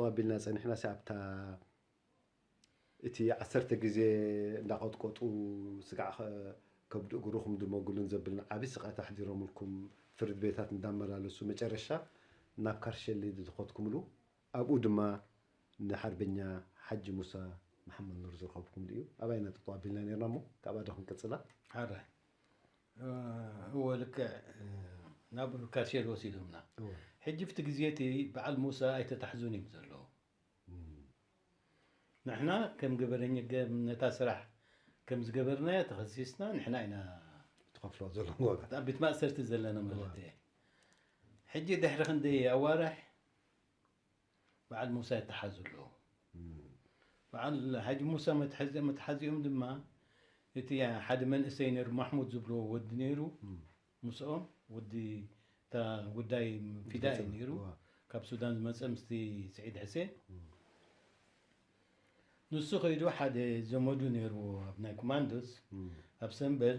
ኣቢልና ጸኒሕና ሲ ኣብታ እቲ ዓሰርተ ግዜ እንዳቐጥቀጡ ስጋዕ ከ-፣ ከብዱ እግሩ ክምድመጉሉን ዘብልን ዓቢ ስቓይ ኣሕዲሮምልኩም፣ ፍርድ ቤታት እንዳመላለሱ መጨረሻ ናብ ካርሸሊ ዝኸድኩምሉ፣ ኣብኡ ድማ ንሓርበኛ ሓጂ ሙሳ መሓመድ ኑር ዝረኸብኩምሉ እዩ። ኣባይና ጠጠው ኣቢልና ነርና እሞ፣ ካብኣ ዶ ክንቅጽላ? ሓራይ። እወ፣ ልክዕ፣ ናብ ካርሸሊ ወሲዶምና። እወ። ሕጂ ብቲ ግዜ እቲ በዓል ሙሳ ኣይተታሕዙን እዮም ዘለዉ። እም። ንሕና ከም ገበረኛ፣ ከም ነታ ስራሕ ከም ዝገበርናዮ ተኸሲስና፣ ንሕና ኢና ትኸፍሎ ዘለኹም ዋጋ። ኣብ ቤት ማእሰርቲ ዘለና ማለት እወ። እየ። ሕጂ ድሕሪ ክንደይ ኣዋርሕ በዓል ሙሳ ይተሓዙ ኣለዉ። እም። በዓል ሓጂ ሙሳ መትሐዚ-፣ መትሓዚኦም ድማ እቲ ሓደ መንእሰይ ነይሩ፣ ማሕሙድ ዝብልዎ ወዲ ነይሩ። እም። ምስኦም ወዲ እታ ጉዳይ ፊዳ እዩ ዝፈጸመ። ነይሩ። እዋ። ካብ ሱዳን ዝመጸ ምስቲ ስዒድ ሕሴን። እም። ንሱ ከይዱ ሓደ ዘመዱ ነይርዎ ኣብ ናይ ኮማንዶስ፣ እም። ኣብ ሰምበል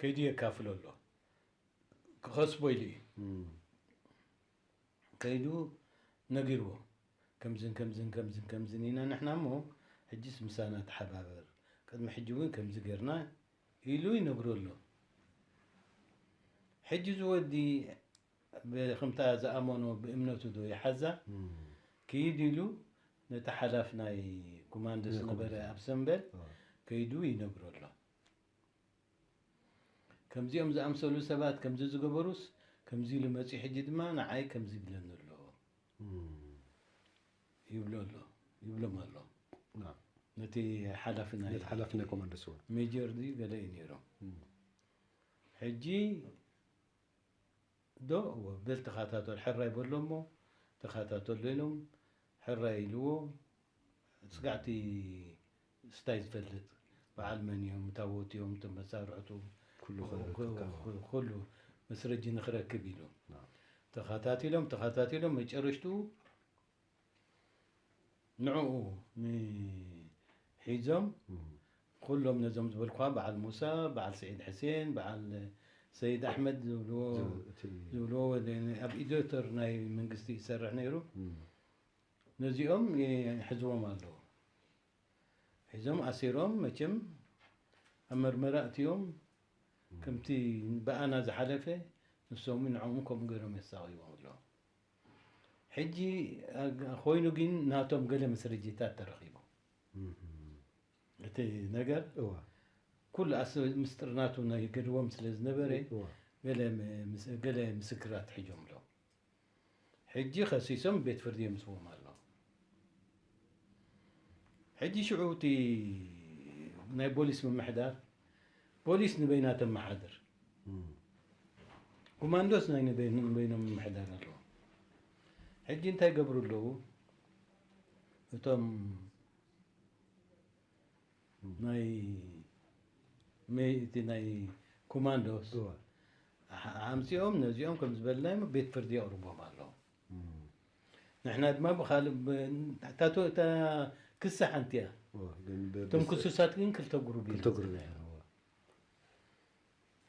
ከይዱ የካፍሎ ኣሎ። ክኸስቦ ኢሉ እዩ። እም። ከይዱ ነጊርዎ። ከምዝን ከምዝን ከምዝን ከምዝን ኢና ንሕና እሞ፣ ሕጅስ ምሳና ተሓባበር። ቅድሚ ሕጂ እውን ከምዚ ጌርና ኢሉ ይነግሮ ኣሎ። ሕጂ እዚ ወዲ ብ-፣ ከምታ ዝኣመኖ ብእምነቱ ዶ ይሓዛ? እም። ክይድ ኢሉ ነቲ ሓላፍ ናይ ኮማንዶስ ናይ ነበረ ኮማንዶ። ኣብ ሰምበል እዋ። ከይዱ ይነግሮ ኣሎ። ከምዚኦም ዝኣምሰሉ ሰባት ከምዚ ዝገበሩስ፣ ከምዚ ኢሉ መጺኡ፣ ሕጂ ድማ ንዓይ ከምዚ ይብለኒ ኣሎ። እም። ይብሎ ኣሎ፣ ይብሎም ኣሎ። ናም። ነቲ ሓላፊ ናይ ነቲ ሓላፊ ናይ ኮማንዶ ስዋ። ሜጀር ድዩ ገለ እዩ ነይሩ። እም። ሕጂ ዶ፣ እወ፣ በል ተኸታተል፣ ሕራይ በሎ እሞ ተኸታተሎ ኢሎም፣ ሕራይ ኢልዎ። ስጋዕቲ ስታይ ዝፈልጥ፣ በዓል መን እዮም፣ ታቦት እዮም፣ እቶም መሳርሕቱ፣ ኩሉ ከ-፣ ኩ-፣ ከካባ። ኩ-፣ ኩሉ መስረጂ ንኽረክብ ኢሉ። ናም። ተኸታቲሎም፣ ተኸታቲሎም፣ መጨረሽትኡ ንዕኡ ን-፣ ሒዞም፣ እም። ኩሎም ነዞም ዝበልኳ፣ በዓል ሙሳ፣ በዓል ስዒድ ሕሴን፣ በዓል ሰይድ ኣሕመድ ዝብልዎ፣ ዝብ-፣ እቲ ዝብልዎ፣ ወደ-፣ ኣብ ኢዲተር ናይ መንግስቲ ይሰርሕ ነይሩ። እም። ነዚኦም ይሕዝዎም ኣለዉ። ሒዞም ኣሲሮም፣ መቸም ኣብ መርመራ ኣእትዮም፣ እም። ከምቲ ብኣና ዝሓለፈ ንሶም ንዕኦም ከምኡ ገይሮም የሳቕይዎም ኣለዉ። ሕጂ፣ ኣ-፣ ኮይኑ ግን ናቶም ገለ መስረጂታት ተረኺቡ። እም። እቲ ነገር እዋ። ኩሉ ኣስ-፣ ምስጢር ናቱ ናይ ገድዎም ስለ ዝነበረ፣ እዋ። ገለ ም-፣ ምስ-፣ ገለ ምስክራት ሒዞም ኣለዉ። ሕጂ ከሲሶም ቤት ፍርዲ የምጽዎም ኣሎ። ሕጂ ሽዑ እቲ ናይ ፖሊስ ምምሕዳር፣ ፖሊስ ንበይና ተመሓድር። እም። ኮማንዶስ ናይ ንበይ-፣ ንበይኖም ምምሕዳር ኣለዎም። ሕጂ እንታይ ይገብሩ ኣለዉ? እቶም ናይ መ-፣ እቲ ናይ ኮማንዶስ እዋ። ኣምጺኦም ነዚኦም ከም ዝበልናዮም ቤት ፍርዲ የቕርቦም ኣለዉ። እም። ንሕና ድማ ብኻልእ ብ-፣ እታ ቶ-፣ እታ ክሲ ሓንቲ እያ። እዋ፣ ግን ብ-፣ እቶም ብስ-፣ ክሱሳት ግን ክልተ ጉሩብ እዮም ክልተ ጉሩብ ዘለዉ። እዮም፣ እዋ።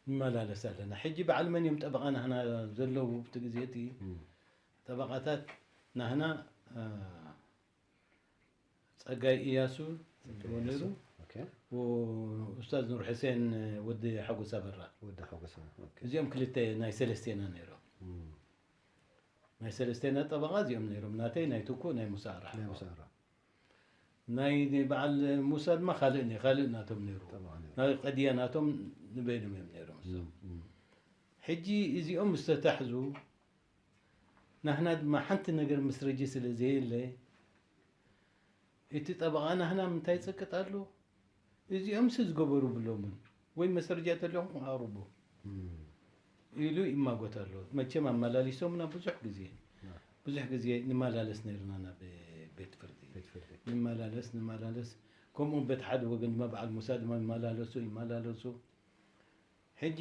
ንመላለስ ኣለና። ሕጂ በዓል መን እዮም ጠበቓ ናህና ዘለዉ ኣብቲ ግዜ እቲ? እም። ጠበቓታት ናህና፣ አ፣ ጸጋይ እያሱ ጸጋይ ዝብልዎ ነይሩ። እያሱ፣ ኦኬ። ወኡስታዝ ኑር ሕሴን ወዲ ሓጎስ ኣበራ። ወዲ ሓጎስ ኣበራ፣ ኦኬ። እዚኦም ክልተ ናይ ሰለስቴና ነይሮም። እም። ናይ ሰለስቴና ጠበቓ እዚኦም ነይሮም። ናተይ፣ ናይ ትኩ፣ ናይ ሙሳ ኣራ። ናይ ሙሳ ኣራ። ናይ በዓል ሙሳ ድማ ካልእ ነ-፣ ካልእ ናቶም ነይሩ። ጠበቓ ነይሩ። ናይ ቀድያ ናቶም ንበይኖም እዮም ነይሮም እሶም። እም፣ እም። ሕጂ እዚኦም ምስ ተታሕዙ፣ ናህና ድማ ሓንቲ ነገር መስረጂ ስለ ዘየለ፣ እቲ ጠበቓ ናህና ምንታይ ይጸቅጥ ኣሎ? እዚኦምስ ዝገበሩ ብሎምን፣ ወይ መስረጃ ተለኹም ኣቕርቡ እም። ኢሉ ይማጎት ኣሎ። መቸም ኣመላሊሶምና ብዙሕ ግዜ፣ ና። ብዙሕ ግዜ ንመላለስ ነይርና ናብ ቤት ፍርዲ። ቤት ፍርዲ። ንመላለስ፣ ንመላለስ። ከምኡ በቲ ሓደ ወገን ድማ በዓል ሙሳ ድማ ይመላለሱ፣ ይመላለሱ። ሕጂ፣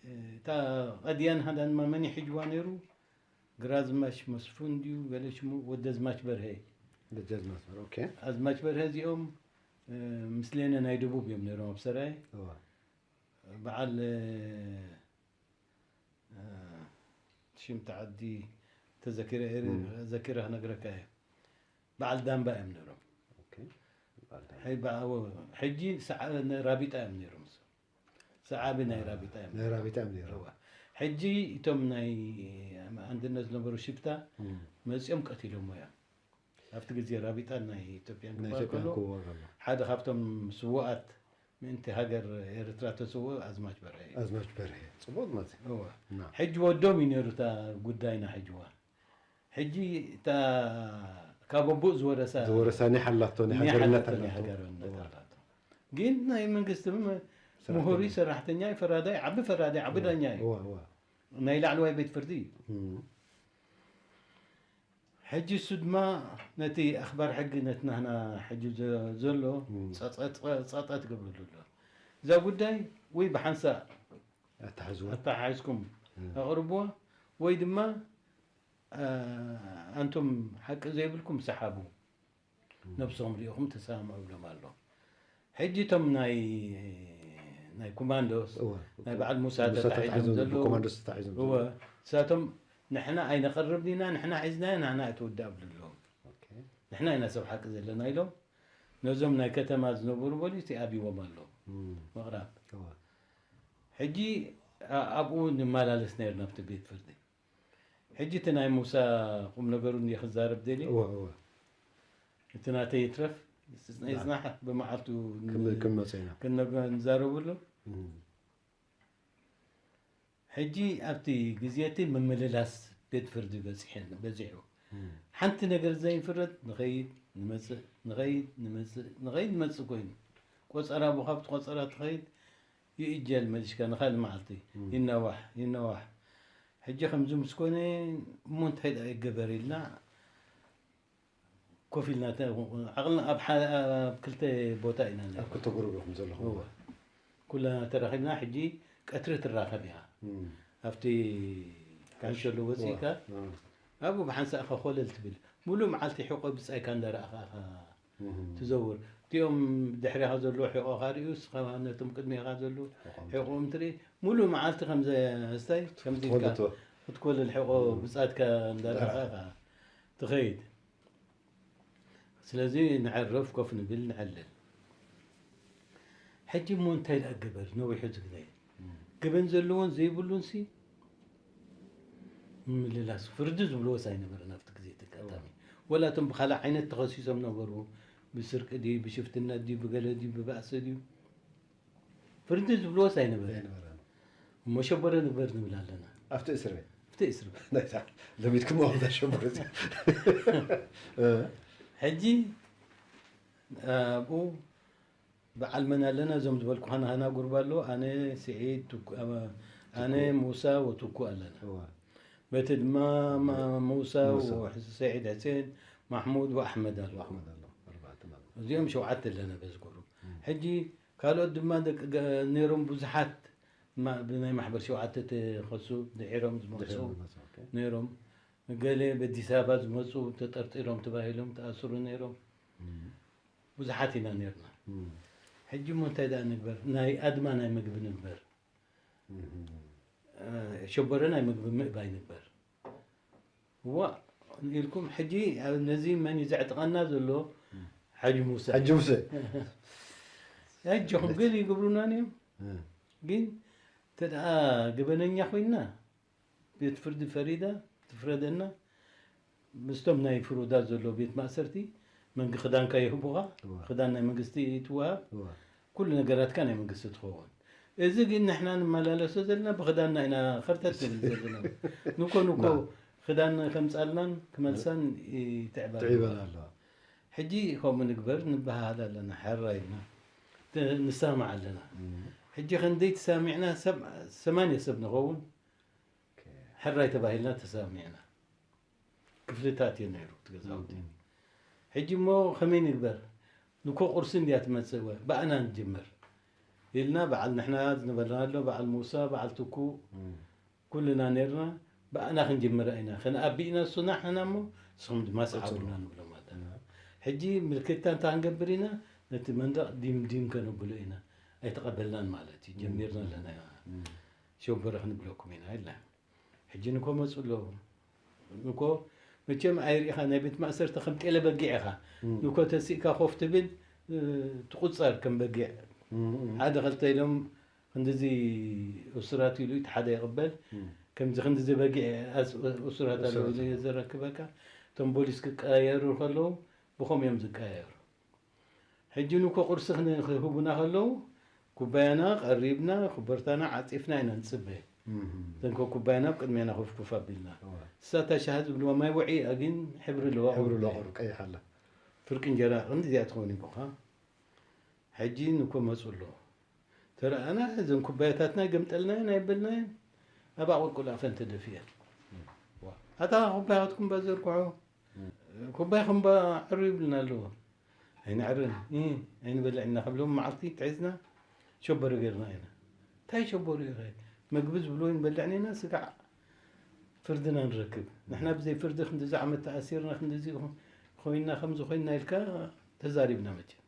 እ፣ እታ ቀድያን ሃዳን ድማ መን ይሕጅዋ ነይሩ? ግራዝማች መስፉን ድዩ? ገለ ሽሙ ወደዝማች በርሀ። ደጃዝማች በርሀ፣ ኦኬ። ኣዝማች በርሀ እዚኦም፣ እ፣ ምስሌነ ናይ ደቡብ እዮም ነይሮም ኣብ ሰራየ። እዋ። በዓል፣ እ፣ እ፣ ሽም ተዓዲ ተዘኪረ፣ እም። ዘኪረ ክነግረካ እየ። በዓል ዳምባ እዮም ነይሮም። ኦኬ። በዓል ዳምባ። ሕይ- በ- ሕጂ ሰዓ- ነ- ራቢጣ እዮም ነይሮም። እሱ ሰዓቢ ናይ ራቢጣ እዮም። ናይ ራቢጣ እዮም ነይሮም። እዋ። ሕጂ እቶም ናይ ኣንድነት ዝነበሩ ሽፍታ እም። መፂኦም ቀቲሎሞ እዮም። ኣብቲ ግዜ ራቢጣ ናይ ኢትዮጵያ ናይ ግንባር ኢትዮጵያ ከሎ ክዋጋ ኣሎ። ሓደ ካብቶም ስውኣት ምእንቲ ሃገር ኤርትራ ተስውእ ኣዝማች በርሀ እዩ። ኣዝማች በርሀ ጽቡቅ ማለት እዩ። እወ። እና ሕጂ ወዶም እዩ ነይሩ እታ ጉዳይና ሕጅዋ። ሕጂ እታ ካብ ኣቦኡ ዝወረሳ ዝወረሳ ኒሕ ኣላቶ ናይ ኒሕ ሃገርነት ኣላቶ፣ ናይ ኣላቶ። ሃገርነት እዋ። ኣላቶ። ግን ናይ መንግስቲ ም- ሰራሕተኛ። ምሁር እዩ፣ ሰራሕተኛ እዩ፣ ፈራዳይ፣ ዓቢ ፈራዳይ፣ ዓቢ ዳኛ እዩ። እዋ እዋ። ናይ ላዕለዋይ ቤት ፍርዲ እዩ። እም። ሕጂ እሱ ድማ ነቲ ኣኽባር ሕጊ ነቲ ናህና ሕጂ ዘ- ዘሎ እም። ጸጸ- ጸጸ ትገብረሉ ኣሎ። እዛ ጉዳይ ወይ ብሓንሳእ ኣተሓዝዋ። ኣተሓሒዝኩም እም። ኣቕርብዋ ወይ ድማ ኣ- ኣንቱም ሓቂ ዘይብልኩም ሰሓቡ፣ ነብስኹም ሪኢኹም ተሰማምዑ ብሎም ኣሎ። ሕጂ እቶም ናይ ናይ ኮማንዶስ እወ። ናይ በዓል ሙሳ ሙሳ ተታሒዞም ተታሒዞም ዘለዉ ብኮማንዶስ ተታሒዞም እወ ዘለዉ። ንሳቶም ንሕና ኣይነቐርብን ኢና፣ ንሕና ሒዝናዮ፣ ንሕና ኣይትውዳእ ብሉ ኣለዎም። ኦኬ። ንሕና ኢና ሰብ ሓቂ ዘለና ኢሎም ነዞም ናይ ከተማ ዝነበሩ ፖሊስ ይኣብይዎም ኣለዉ። እም። ምቕራብ እወ። ሕጂ ኣ- ኣብኡ ንመላለስ ነይርና ኣብቲ ቤት ፍርዲ። ሕጂ እቲ ናይ ሙሳ ቁም ነገሩ እንዲ ክዛረብ ደልየ እወ እወ። እቲ ናተይ ይትረፍ ይጽናሕ ብመዓልቱ ክም- ክንመጽእ ኢና። ክንነብ- ንዛረበሉ። እም። ሕጂ ኣብቲ ግዜ እቲ ምምልላስ ቤት ፍርዲ በጺሐን በጺሑ። እም። ሓንቲ ነገር ዘይንፍረድ ንኸይድ ንመጽእ ንኸይድ ንመጽእ ንኸይድ ንመጽእ ኮይኑ ቆጸራ ብኻብቲ ቆጸራ ትኸይድ ይእጀል መሊሽካ ንኻልእ መዓልቲ እም። ይነዋሕ ይነዋሕ። ሕጂ ከምዚ ምስ ኮነ እሞ እንታይ ደኣ ይገበር ኢልና ኮፍ ኢልና ተ- ዓቕልና ኣብ ሓ- ኣብ ክልተ ቦታ ኢና ነርና። ኣብ ክልተ ጉሩብ ኢኹም ዘለኹም። እወ። ኩልና ተራኺብና ሕጂ ቀትሪ ትራኸብ እያ። እም። ኣብቲ ካንሸሎ ወፂእካ እም። ኣብኡ ብሓንሳእኻ ኮለል ትብል። ሙሉእ መዓልቲ ሕቆ ብፃይካ እንዳረኣኻ ኢኻ እም። ትዘውር። እቲኦም ድሕሪኻ ዘለዎ ሕቆኻ ርእዩ እስኻ ነቶም ቅድሚኻ ዘለዉ ሕቆም ሕቆም ትርኢ። ሙሉእ መዓልቲ ከምዚ ስታይ ከምዚ ኢልካ ትኾልል። ክትኮልል ሕቆ ብፃትካ እንዳረኣኻ ኢኻ ትኸይድ። ስለዚ ንዕርፍ፣ ኮፍ ንብል፣ ንዕልል። ሕጂ እሞ እንታይ ደኣ ገበር ነዊሑ ዝግነ ገበን ዘለዎን ዘይብሉን ሲ ምልላስ ፍርዲ ዝብልዎስ ኣይነበረን ኣብቲ ግዜ እቲ ኣጋጣሚ። ወላ እቶም ብኻልእ ዓይነት ተኸሲሶም ነበሩ፣ ብስርቂ ድዩ ብሽፍትነት ድዩ ብገለ ድዩ ብባእሲ ድዩ ፍርዲ ዝብልዎስ ኣይነበረን። ኣይነበረን። እሞ ሸበረ ንግበር ንብል ኣለና። ኣብቲ እስር ቤት ኣብቲ እስር ቤት ናይታ ለሚድኩም ኣብታ ሸበረ ሕጂ ኣብኡ በዓል መን ኣለና? እዞም ዝበልኩኻ ናህና ጉርባ ኣሎ። ኣነ ስዒድ፣ ትኩ- ኣነ ሙሳ ወትኩ ኣለና። በቲ ድማ ማ- ሙሳ ሙሳ። ወስዒድ ሕሴን ማሕሙድ ወኣሕመድ ኣሎ። ኣሕመድ ኣሎ ኣርባዕተ ማለት እዚኦም ሸውዓተ ኣለና በዚ ጉሩብ። ሕጂ ካልኦት ድማ ደቂ ገ- ነይሮም ብዙሓት ማ- ብናይ ማሕበር ሸውዓተ ተኸሱ ድሒሮም ዝመፁ ድሒሮም ዝመፁ፣ ኦኬ። ነይሮም። ገለ በዲስ ኣበባ ዝመፁ ተጠርጢሮም ተባሂሎም ተኣስሩ ነይሮም። ብዙሓት ኢና ነርና። ሕጂ እሞ እንታይ ደኣ ንግበር? ናይ ኣድማ ናይ ምግቢ ንግበር። ሸበረ ናይ ምግቢ ምእባይ ንግበር። ዋ ኢልኩም ሕጂ ነዚ መን እዩ ዘዕጥቐና ዘሎ? ሓጂ ሙሳ። ሓጂ ሙሰ። ኣጆኹም ግን ይግብሩና እዮም። ግን ተደኣ ገበነኛ ኮይና ቤት ፍርዲ ፈሪዳ ትፍረደና ምስቶም ናይ ፍሩዳት ዘሎ ቤት ማእሰርቲ መንግ ክዳንካ ይህቡኻ። ክዳን ናይ መንግስቲ ትወሃብ። ኩሉ ነገራትካ ናይ መንግስቲ ትኸውን። እዚ ግን ንሕና ንመላለሶ ዘለና ብኽዳንና ኢና ኸርተት ንብል ዘለና። ንኮ ንኮ ክዳን ከምፃልናን ክመልሳን ይትዕበል ትዕበል ኣለዋ። ሕጂ ከምኡ ንግበር ንበሃል ኣለና፣ ሕራ ኢልና ንሰማዕ ኣለና። ሕጂ ክንደይ ተሳሚዕና? ሰብ ሰማንያ ሰብ ንኸውን ሕራይ ተባሂልና ተሰሚዕና። ክፍልታት እዩ ነይሩ እቲ ገዛውቲ። ሕጂ እሞ ከመይ ንግበር? ንኮ ቁርሲ እንድያ ትመፅእ ወ ብኣና ንጅምር ኢልና በዓል ንሕና ዝነበርናሎ በዓል ሙሳ በዓል ትኩ ኩልና ነርና። ብኣና ክንጅምራ ኢና ከነኣቢ ኢና እሱና ሕና እሞ ንስኹም ድማ ሰዓቡና ንብሎም ኣለና። ሕጂ ምልክታ እንታይ ክንገብር ኢና? ነቲ መንደቕ ዲም ዲም ከነብሎ ኢና። ኣይተቐበልናን ማለት እዩ። ጀሚርና ኣለና ሸበረ ክንብለኩም ኢና ኢልና። ሕጂ ንኮ መፁ ኣሎ ንኮ መቸም ኣይርኢኻ፣ ናይ ቤት ማእሰርቲ ከም ጤለ በጊዕ ኢኻ። ንኮ ተሲእካ ኮፍ ትብል፣ ትቁጸር ከም በጊዕ። ሓደ ክልተ ኢሎም ክንድዚ እሱራት ኢሉ እቲ ሓደ ይቕበል። ከምዚ ክንድዚ በጊዕ እሱራት ኣለዉ ዘረክበካ። እቶም ቦሊስ ክቀያየሩ ከለዉ ብኸም እዮም ዝቀያየሩ። ሕጂ ንኮ ቁርሲ ክህቡና ከለዉ ኩባያና ቀሪብና ኩበርታና ዓጺፍና ኢና ንጽበ። ዘንኮ ኩባያና ኣብ ቅድሜና ኮፍኩፍ ኣቢልና። እሳታ ሻሂ ዝብልዋ ማይ ውዒ እያ ግን ሕብሪ ኣለዋ። ሕብሪ ኣለዋ ቁሩብ ቀይሕ ኣላ። ፍርቂ እንጀራ ክንዲ እዚኣ ትኸውን ይቦኻ። ሕጂ ንኮ መጹ ኣሎ። ተረኣና እዘን ኩባያታትና ገምጠልናየን ኣይበልናየን። ኣብ ኣቑልቁል ኣፈን ተደፊአን። ኣታ ኩባያትኩም ባዘርኩሖ። ኩባይኹም ባ ዕሩ ይብልና ኣለዎ። ኣይንዕርን። እ፣ ኣይንበልዕን ኢና ክብሎም መዓልቲ ትሒዝና ሸበሮ ገይርና ኢና። እንታይ ሸበሮ ኢኸ? መግቢ ዝብልዎ ኣይንበልዕን ኢና፣ ስጋዕ ፍርድና ንረክብ። ንሕና ብዘይ ፍርዲ ክንድዚ ዓመት ተኣሲርና፣ ክንድዚ ኮይንና፣ ከምዚ ኮይንና ኢልካ ተዛሪብና መቸም።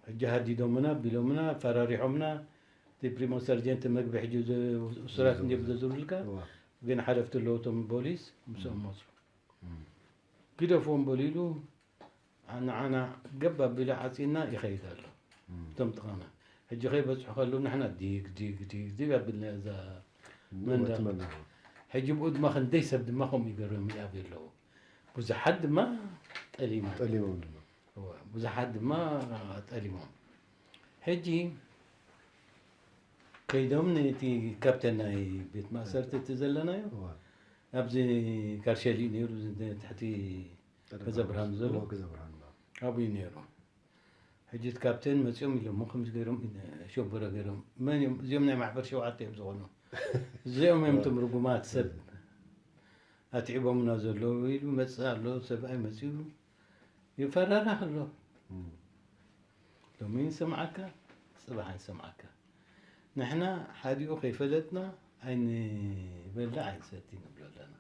ሕጂ ሃዲዶምና፣ ኣቢሎምና፣ ኣፈራሪሖምና፣ እቲ ፕሪሞ ሰርጀንት መግቢ ሕጂ ዝ-፣ እሱራት እንድዮም ዘዙሩልካ፣ እዋ። ግን ሓለፍቲ ኣለዉ እቶም ቦሊስ፣ ምስኦም መጹ። ግደፍዎም በሉ ኢሉ፣ ንዓና ገብ ኣቢሉ ዓጺና ይኸይድ ኣሎ። እቶም ጥቓና። ሕጂ ከይበጽሑ ከለዉ ንሕና ዲግ፣ ዲግ፣ ዲግ፣ ዲግ ኣቢልና እዛ መንደቕ። መንደቕ። ሕጂ ብኡ ድማ ክንደይ ሰብ ድማ ከምኡ ይገርም ይኣብ ኣለዉ። ብዙሓት ድማ ጠሊሞም። ጠሊሞም ድማ። እወ፣ ብዙሓት ድማ ጠሊሞም። ሕጂ ከይዶም ነቲ ካፕተን ናይ ቤት ማእሰርቲ እቲ ዘለናዮ፣ እወ። ኣብዚ ካርሸሊ ነይሩ፣ እዚ ትሕቲ ቀደም ገዛ ብርሃኑ ዘሎ። እወ፣ ገዛ ብርሃኑ፣ እወ። ኣብኡ እዩ ነይሩ። ሕጂ እቲ ካፕተን መጺኦም ኢሎሞ፣ ከምዚ ገይሮም፣ ሸበረ ገይሮም። መን እዮም? እዚኦም ናይ ማሕበር ሸውዓተ እዮም ዝኾኑ። እዚኦም እዮም እቶም ርጉማት ሰብ። ኣትዒቦምና ዘለዉ ኢሉ መጽእ ኣሎ፣ ሰብኣይ መጺኡ ይፈራራኽ ኣሎ። እም። ሎሚ ንሰምዓካ፣ ጽባሕ ንሰምዓካ። ንሕና ሓዲኡ ከይፈለጥና ኣይንበልዕ ኣይንሰቲ ንብሎ ኣለና።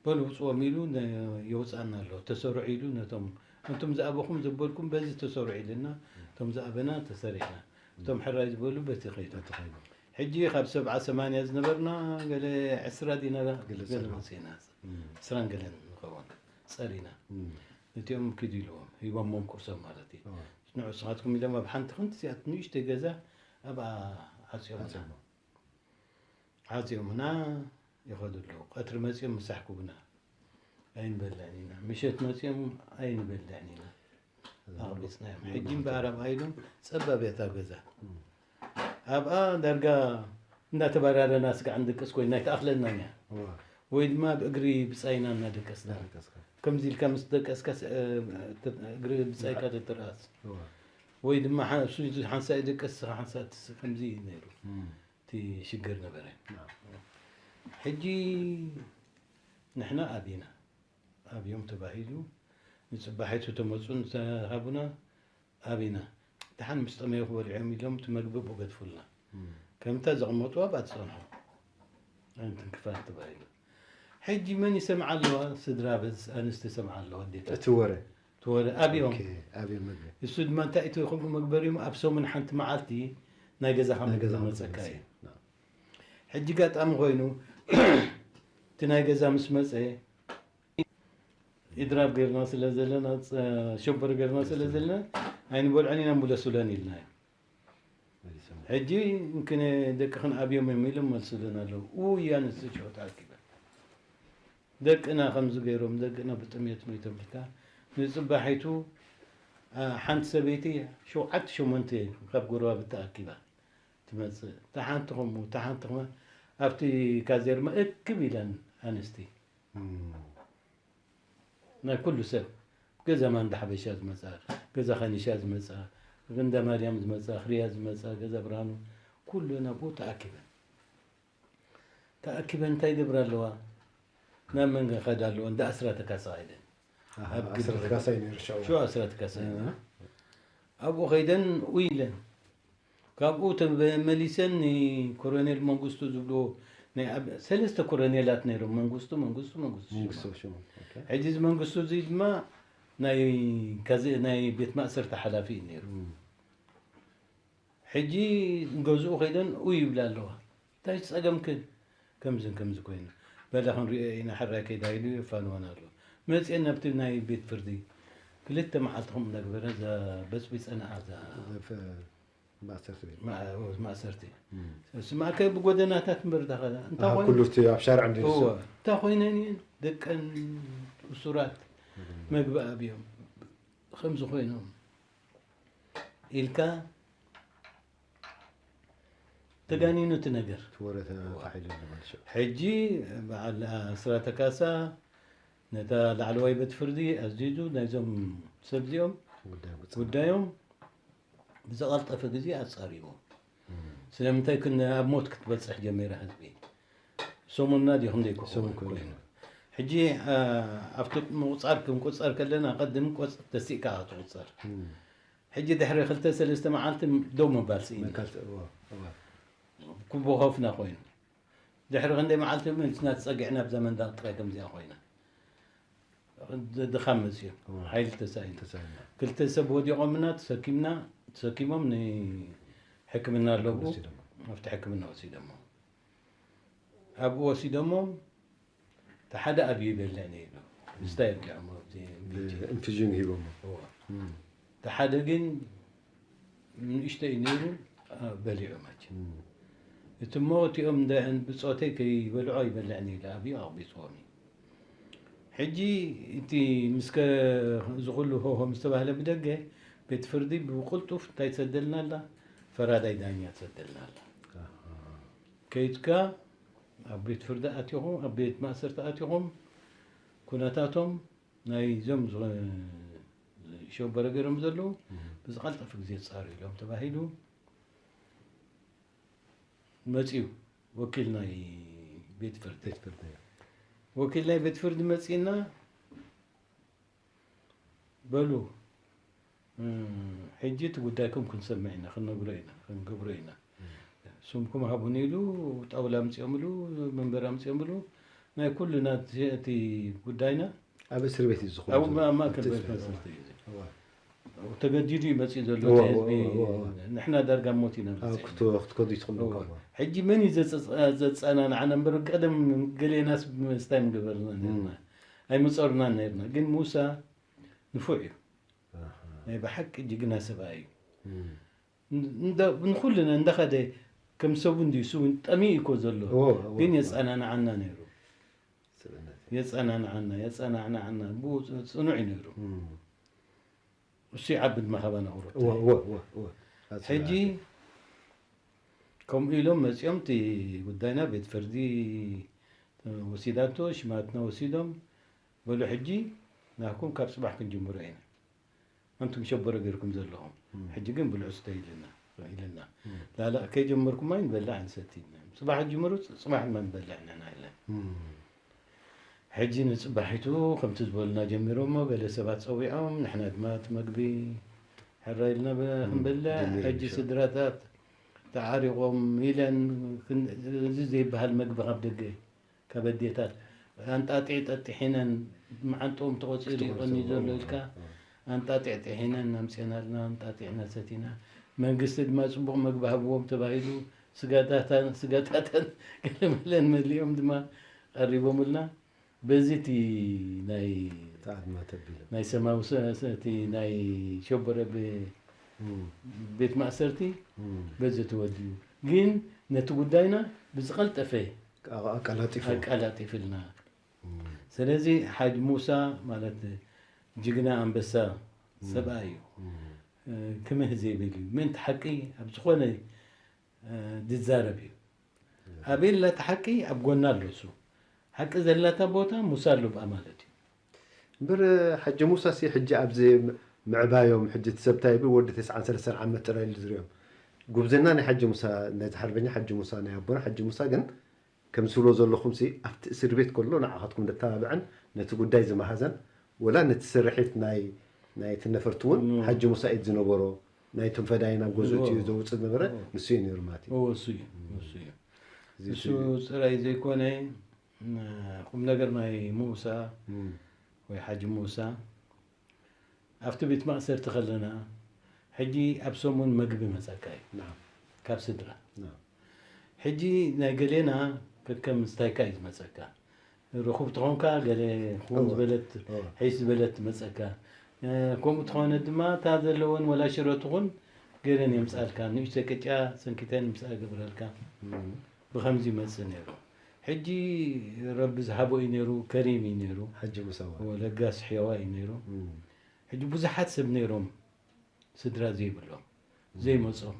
በሉ ውጽዎም ኢሉ ነ-፣ የውጽኣና ኣሎ። ተሰሩዕ ኢሉ ነቶም፣ እንቱም ዝኣበኹም ዘበልኩም በዚ ተሰሩዕ ኢልና፣ እቶም ዝኣበና ተሰሪዕና። እቶም ሕራይ ዝበሉ በቲ ኸይዱ። በቲ ኸይዱ። ሕጂ ካብ ሰብዓ ሰማንያ ዝነበርና ገለ ዕስራ ዲና ገለ ገለ ጸርና። መጺእና። እም። ዕስራን ገለን ንኸውን ጸሪና። እም። ነቲኦም ኪዱ ኢልዎም፣ ሂቦሞም ቁርሶም ማለት እዩ። እዋ። ንዑ ንስኻትኩም ኢሎም ኣብ ሓንቲ ክንዲ እዚኣ ንእሽተይ ገዛ ኣብኣ ዓጽዮምና። ዓጽዮምና። ዓጽዮምና ይኸዱ ኣለዉ። ቀትሪ መጺኦም ምሳሕ ክቡና። ኣይንበልዕን ኢና። ምሸት መጺኦም ኣይንበልዕን ኢና። ኣቕቢጽናዮም። ሕጂ እምበኣር ኣብኣ ኢሎም ጸባብ እያ እታ ገዛ። እም። ኣብኣ ዳርጋ እንዳተባራረና ስጋዕ ንድቅስ ኮይና ኣይትኣኽለናን እያ። እዋ። ወይ ድማ ብእግሪ ብጻይና እናደቀስና። እናደቀስካ። ከምዚ ኢልካ ምስ ደቀስካስ፣ እ፣ ተ-፣ እግሪ ብጻይካ ተትርኣስ። እዋ። ወይ ድማ ሓ-፣ እሱ ሓንሳእ ይደቀስ፣ ንስኻ ሓንሳእ ትስ-፣ ከምዚ እዩ ነይሩ። እም። እቲ ሽግር ነበረ። ናም። ሕጂ ንሕና ኣብና። ኣብዮም ተባሂሉ፣ ንጽባሒቱ ተመጹን ተሃቡና፣ ኣብና። ደሓን ምስ ጠመዩ ክበልዑ እዮም ኢሎም እቲ መግቢ ብኡ ገድፉልና። እም። ከምታ ዘቐመጡ ኣብኣ ትጸንሑ። ኣይንትንክፋት ተባሂሉ። ሕጂ መን ይሰምዓ ኣለዋ? ስድራ ቤት ኣንስቲ ይሰምዓ ኣለዋ፣ ኣዴታት። እቲ ወረ? እቲ ወረ ኣብዮም። ኦኬ፣ ኣብዮም መግቢ። እሱ ድማ እንታይ እቲ ከምኡ መግበሪ እሞ ኣብ ሰሙን ሓንቲ መዓልቲ ናይ ገዛኻ ናይ መግቢ ገዛ መግቢ መጸካ መግቢ። እዩ። ናም። ሕጂ ጋጣሚ ኮይኑ፣ እቲ ናይ ገዛ ምስ መጸ፣ ኢድራብ ገይርና ስለ ዘለና፣ ጸ-፣ ሸበሪ ገይርና ስለ ዘለና፣ ኣይንበልዖን ኢና፣ ምለሱለን ኢልናዮ። መሊሶም። ሕጂ እንክነ ደቅኽን ኣብዮም እዮም ኢሎም መልሱለን ኣለዉ። ውይ፣ ኣንስቲ ሽዑ ተኣኪበን። ደቅና ከምዚ ገይሮም፣ ደቅና ብጥሜት ሞይቶም ኢልካ፣ ንጽባሒቱ፣ ኣ፣ ሓንቲ ሰበይቲ ሸውዓተ ሸሞንተ ካብ ጎረባብቲ ተኣኪባ ትመጽእ። እታ ሓንቲ ከምኡ፣ እታ ሓንቲ ከምኡ፣ ኣብቲ ካዜርማ እክብ ኢለን ኣንስቲ። እም። ናይ ኩሉ ሰብ፣ ገዛ ማንዳ ሓበሻ ዝመጻ፣ ገዛ ኸኒሻ ዝመጻ፣ እንዳ ማርያም ዝመጻ፣ ክርያ ዝመጻ፣ ገዛ ብርሃኑ፣ ኩሉ ናብኡ ተኣኪበን። ተኣኪበን እንታይ ይገብራ ኣለዋ? ናብ መንገ ኸዳ ኣለዋ? እንዳ ኣስራተ ካሳ ኢለን። ኣሃ፣ ኣብ ግድሪ ኣስራተ ካሳ እዩ ነይሩ ሻው። ሻው ኣስራተ ካሳ እዩ። ኣሃ። ኣብኡ ኸይደን ውይ ኢለን። ካብኡ ተመሊሰን ንኮሎኔል መንግስቱ ዝብልዎ ናይ ኣብ-፣ ሰለስተ ኮሎኔላት ነይሮም። መንግስቱ፣ መንግስቱ፣ መንግስቱ መንግስቱ ሽማ። ሽማ፣ ኦኬ። ሕጂ እዚ መንግስቱ እዚ ድማ ናይ ካዘ-፣ ናይ ቤት ማእሰርቲ ሓላፊ እዩ ነይሩ። እም። ሕጂ ገዝኡ ከይደን ኡይ ይብላ ኣለዋ። እንታይ ጸገምክን? ከምዝን ከምዚ ኮይኑ። በላ ክንሪኦ ኢና፣ ሕራይ ከይዳ ኢሉ የፋንወን ኣሎ። መፅኤን ናብቲ ናይ ቤት ፍርዲ ክልተ መዓልቲ ከምኡ እናገበረ እዛ በፅቢፀንኣ እዛ ዘፈ-፣ ማእሰርቲ ቤት። ማ-፣ ማእሰርቲ። እም። ስማዕከ ብጎደናታት እምበር እታ ኸ-፣ እንታይ ኣሃ፣ ኮይኑ? ኩሉ እቲ ኣብ ሻርዕ እንዲ እወ፣ ንሱ። እንታይ ኮይነን እየን ደቀን እሱራት መግቢ ኣብዮም ከምዚ ኮይኖም ኢልካ ተጋኒኑ እቲ ነገር። እቲ ወረ ተፋሒሉ ኣሎ ማለት እዩ። ሕጂ በዓል ኣስራተ ካሳ ነታ ላዕለዋይ ቤት ፍርዲ ኣዚዙ ናይዞም ሰብ እዚኦም ጉዳይ ጉዳዮም ብዝቐልጠፈ ግዜ ኣጻሪዎ። እም። ስለምንታይ ክን-፣ ኣብ ሞት ክትበጽሕ ጀሚራ ህዝቢ? ሰሙንና ድዩ ክንደይ ክኸውን ሰሙን ኮይኑ ኮይኑ። እዩ። ሕጂ፣ ኣ፣ ኣብቲ ምቑጻር ክንቁጸር ከለና ቀድም ቆጽ-፣ ተሲእካ ኢኻ ትቑጸር። እም። ሕጂ ድሕሪ ክልተ ሰለስተ መዓልቲ ደው ምባል ስኢና። ምንካል ተ-፣ እዋ፣ እዋ። ኩቦ ኮፍና ኮይኑ። ድሕሪ ክንደይ መዓልቲ ምልስና ተጸጊዕና ኣብዛ መንደቕ ጥራይ ከምዚኣ ኮይና። ድ-፣ ድኻም መጽዩ። እዋ። ሓይሊ ተሳኢኑ። ተሳኢኑ። ክልተ ሰብ ወዲቖምና ተሰኪምና፣ ተሰኪሞም ንሕክምና ኣለዉ። ወሲዶሞ። ኣብቲ ሕክምና ወሲዶሞ። ኣብኡ ወሲዶሞም፣ እቲ ሓደ ኣብዩ ይበልዕ ነይሩ። ምስታይ ኣብሊዖሞ ኣብቲ ብ-፣ ኢንፊዥን ሂቦሞ። እዎ። እም። እቲ ሓደ ግን ንእሽቶ እዩ ነይሩ፣ ኣ፣ በሊዑ መቸም። እም። እቲ እሞ እቲኦም እንደ-፣ ብጾተይ ከይበልዖ ይበልዕ ነይሩ፣ ኣብዩ ኣቕቢጽዎም እዩ። ሕጂ እቲ ምስ ከ-፣ እዚ ኩሉ ሆሆ ምስ ተባህለ ብደገ፣ ቤት ፍርዲ ብቕልጡፍ እንታይ ትሰደልና ኣላ? ፈራዳይ ዳኛ ትሰደልና ኣላ። ኣሃ። ከይድካ ኣብ ቤት ፍርዲ ኣቲኹም፣ ኣብ ቤት ማእሰርቲ ኣቲኹም፣ ኩነታቶም ናይዞም ዝ-፣ ዝሸበረ ገይሮም ዘለዉ እም። ብዝቐልጠፈ ግዜ ጻሩ ኢሎም ተባሂሉ መጺኡ ወኪል ናይ ቤት ፍርዲ። ቤት ፍርዲ። ወኪል ናይ ቤት ፍርዲ መጺእና በሉ፣ እ፣ ሕጂ እቲ ጉዳይኩም ክንሰምዕ ኢና፣ ክንነግሮ ኢና፣ ክንገብሮ ኢና። እም። ስምኩም ሃቡኒ ኢሉ ጣውላ ኣምጺኦምሉ፣ መንበር ኣምጺኦምሉ፣ ናይ ኩልና እቲ፣ እቲ ጉዳይና ኣብ እስር ቤት እዩ ዝኸውን ኣብኡ ዘሎ። ማ-፣ ኣብ ማእከል ኣብቲ ቤት እስር ቤት። ማእሰርቲ እዩ። እዋ። ተገዲዱ እዩ መጺኡ ዘሎ እዋ፣ እቲ ህዝቢ። እዋ፣ እዋ፣ እዋ። ንሕና ዳርጋ ሞት ኢና ኣብ መጺእና። ክት-፣ ክትከዱ ይትኽእሉ እዋ። እኮ። ሕጂ መን እዩ ዘጸ-፣ ዘጸናንዓና እምበር ቀደም ገሌናስ ምስታይ ምገበርና ነርና። እም። ኣይምጸሩናን ነርና። ግን ሙሳ ንፉዕ እዩ። ኣሃ። ናይ ብሓቂ ጅግና ሰብኣይ እዩ። እም። ን-፣ እንዳ-፣ ንኹልና እንዳኸደ ከም ሰቡ እንድዩ፣ እሱ እውን ጠሚኡ እኮ ዘሎ። እዎ፣ እዎ፣ ግን እዎ። የጸናንዓና ነይሩ። ስብእነት። የጸናንዓና፣ የጸናንዓና። ብኡ ጽ-፣ ጽኑዕ እዩ ነይሩ። እም። እሱ ይዓቢ ድማ ካባና ቁሩብ። እዎ፣ እዎ፣ እዎ፣ እዎ። ኣጽናዕቲ። ሕጂ ከምኡ ኢሎም መጺኦም እቲ ጉዳይና ቤት ፍርዲ ወሲዳቶ፣ ሽማትና ወሲዶም፣ በሉ ሕጂ ናኩም ካብ ጽባሕ ክንጅምሮ ኢና። ኣንቱም ሸበረ ገይርኩም ዘለኹም። እም። ሕጂ ግን ብልዑ ስተ ኢልና፣ ኢልና። እም። ላላ ከይጀመርኩም ኣይንበልዕ ኣይንሰቲ ኢልና። ጽባሕ ጅምሩ፣ ጽ-፣ ጽባሕ ድማ ንበልዕ ንሕና ኢልና። እም። ሕጂ ንጽባሒቱ ከምቲ ዝበሉና ጀሚሮሞ፣ ገለ ሰባት ጸዊዖም፣ ንሕና ድማ እቲ መግቢ ሕራይ ኢልና በ-፣ እም፣ ክንበልዕ። ጀሚሮም ሕጂ ይሸ-፣ ስድራታት ተዓሪቖም ኢለን ክን-፣ እዚ ዘይበሃል መግቢ ካብ ደገ፣ ካብ ኣዴታት ኣንጣጢዕ ጠጢሒነን፣ መዓንጥኦም ተቖጺሩ እዩ ቀንዩ ዘሎ ኢልካ፣ ኣዎ። ኣንጣጢዕ ጥሒነን ኣምጺእናልና፣ ኣንጣጢዕና ሰቲና። መንግስቲ ድማ ጽቡቕ መግቢ ሃብዎም ተባሂሉ፣ ስጋታታን፣ ስጋታተን ገለመለን መሊኦም ድማ ቀሪቦምልና። በዚ እቲ ናይ፣ እቲ ኣድማ ተቢሉ። ናይ ሰማዊ ሰ-፣ ሰ-፣ እቲ ናይ ሸበረ ብ-፣ እም። ቤት ማእሰርቲ እም። በዚ ተወዲኡ። ግን ነቲ ጉዳይና ብዝቐልጠፈ ኣቐ-፣ ኣቀላጢፉ። ኣቀላጢፍልና። እም። ስለዚ ሓጅ ሙሳ ማለት ጅግና ኣንበሳ እም። ሰብኣይ እዩ። እም። እ፣ ክምህ ዘይብል እዩ። ምእንቲ ሓቂ ኣብ ዝኾነ፣ እ፣ ዝዛረብ እዩ። ኣቤል ላታ ሓቂ ኣብ ጎና ኣሎ እሱ። ሓቂ ዘላታ ቦታ ሙሳ ኣሎ ብኣ ማለት እዩ። እምበር ሓጂ ሙሳ ሲ ሕጂ ኣብዚ ም-፣ ምዕባዮም ሕጂ እቲ ሰብ እንታይ ይብል ወዲ ተስዓን ሰለስተን ዓመት ጥራይ ኢሉ ዝሪኦም። ጉብዝና ናይ ሓጂ ሙሳ፣ ናይዚ ሓርበኛ ሓጂ ሙሳ፣ ናይ ኣቦና ሓጂ ሙሳ ግን ከም ዝብሎ ዘለኹም ሲ ኣብቲ እስር ቤት ከሎ ንዓኻትኩም ዘተባብዐን ነቲ ጉዳይ ዝመሃዘን ወላ ነቲ ስርሒት ናይ፣ ናይ እቲ ነፈርቲ እውን እም። ሓጂ ሙሳ ኢድ ዝነበሮ ናይቶም ፈዳይን ኣብ ገዝኡ እዎ። እትዩ ዘውፅእ ዝነበረ እዎ። ንሱ እዩ ነይሩ ማለት እዩ። እዎ፣ እሱ እዩ፣ እም። እሱ እዩ። እዚ እሱ እዩ። ጥራይ ዘይኮነ፣ ም-፣ ቁም ነገር ናይ ሙሳ እም። ወይ ሓጂ ሙሳ፣ ኣብቲ ቤት ማእሰርቲ ከለና፣ ሕጂ ኣብ ሰሙን መግቢ መጸካ እዩ። ናም። ካብ ስድራ። ናም። ሕጂ ናይ ገሌና ከከም ስታይካ እዩ ዝመጸካ። ርኹብ ትኾንካ ገለ ኹን ዝበለት ሒስ ዝበለት ትመፀካ። ከምኡ ትኾነ ድማ እታ ዘለወን ወላ ሽሮ ትኹን ገለን የምፃልካ፣ ንእሽተ ቅጫ ሰንኪተን ምሳኣ ገብረልካ። ብኸምዚ ይመፅእ ነይሩ። ሕጂ ረቢ ዝሃቦ እዩ ነይሩ፣ ከሪም እዩ ነይሩ። ሕጂ ምሰዋ ለጋስ ሕያዋ እዩ ነይሩ። ሕጂ ብዙሓት ሰብ ነይሮም ስድራ ዘይብሎም ዘይመፆም።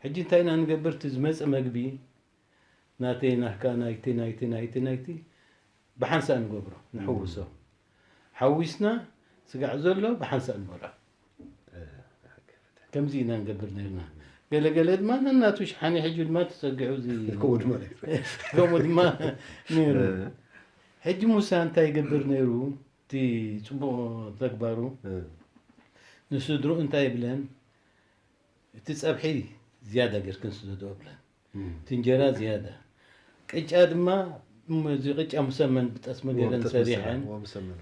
ሕጂ እንታይ ኢና ንገብር? እቲ ዝመፀ መግቢ ናተይ ናካ ናይቲ ናይቲ ናይቲ ናይቲ ብሓንሳእ ንገብሮ፣ ንሕውሶ። ሓዊስና ስጋዕ ዘሎ ብሓንሳእ ንበልዖ። ከምዚ ኢና ንገብር ነርና። ገለገለ ድማ ነናቱ ሽሓኒ ሕጂ ድማ ተፀጊዑ እዚ ከምኡ ድማ ነይሩ። ከምኡ ድማ ነይሩ። ሕጂ ሙሳ እንታይ ይገብር ነይሩ? እቲ ፅቡቕ ተግባሩ ንስድሩ እንታይ ይብለን? እቲ ፀብሒ ዝያዳ ጌርክን ስደዶ ይብለን። እቲ እንጀራ ዝያዳ። ቅጫ ድማ፣ እዚ ቅጫ ሙሰመን ብጠስሚ ገይረን ሰሪሐን፣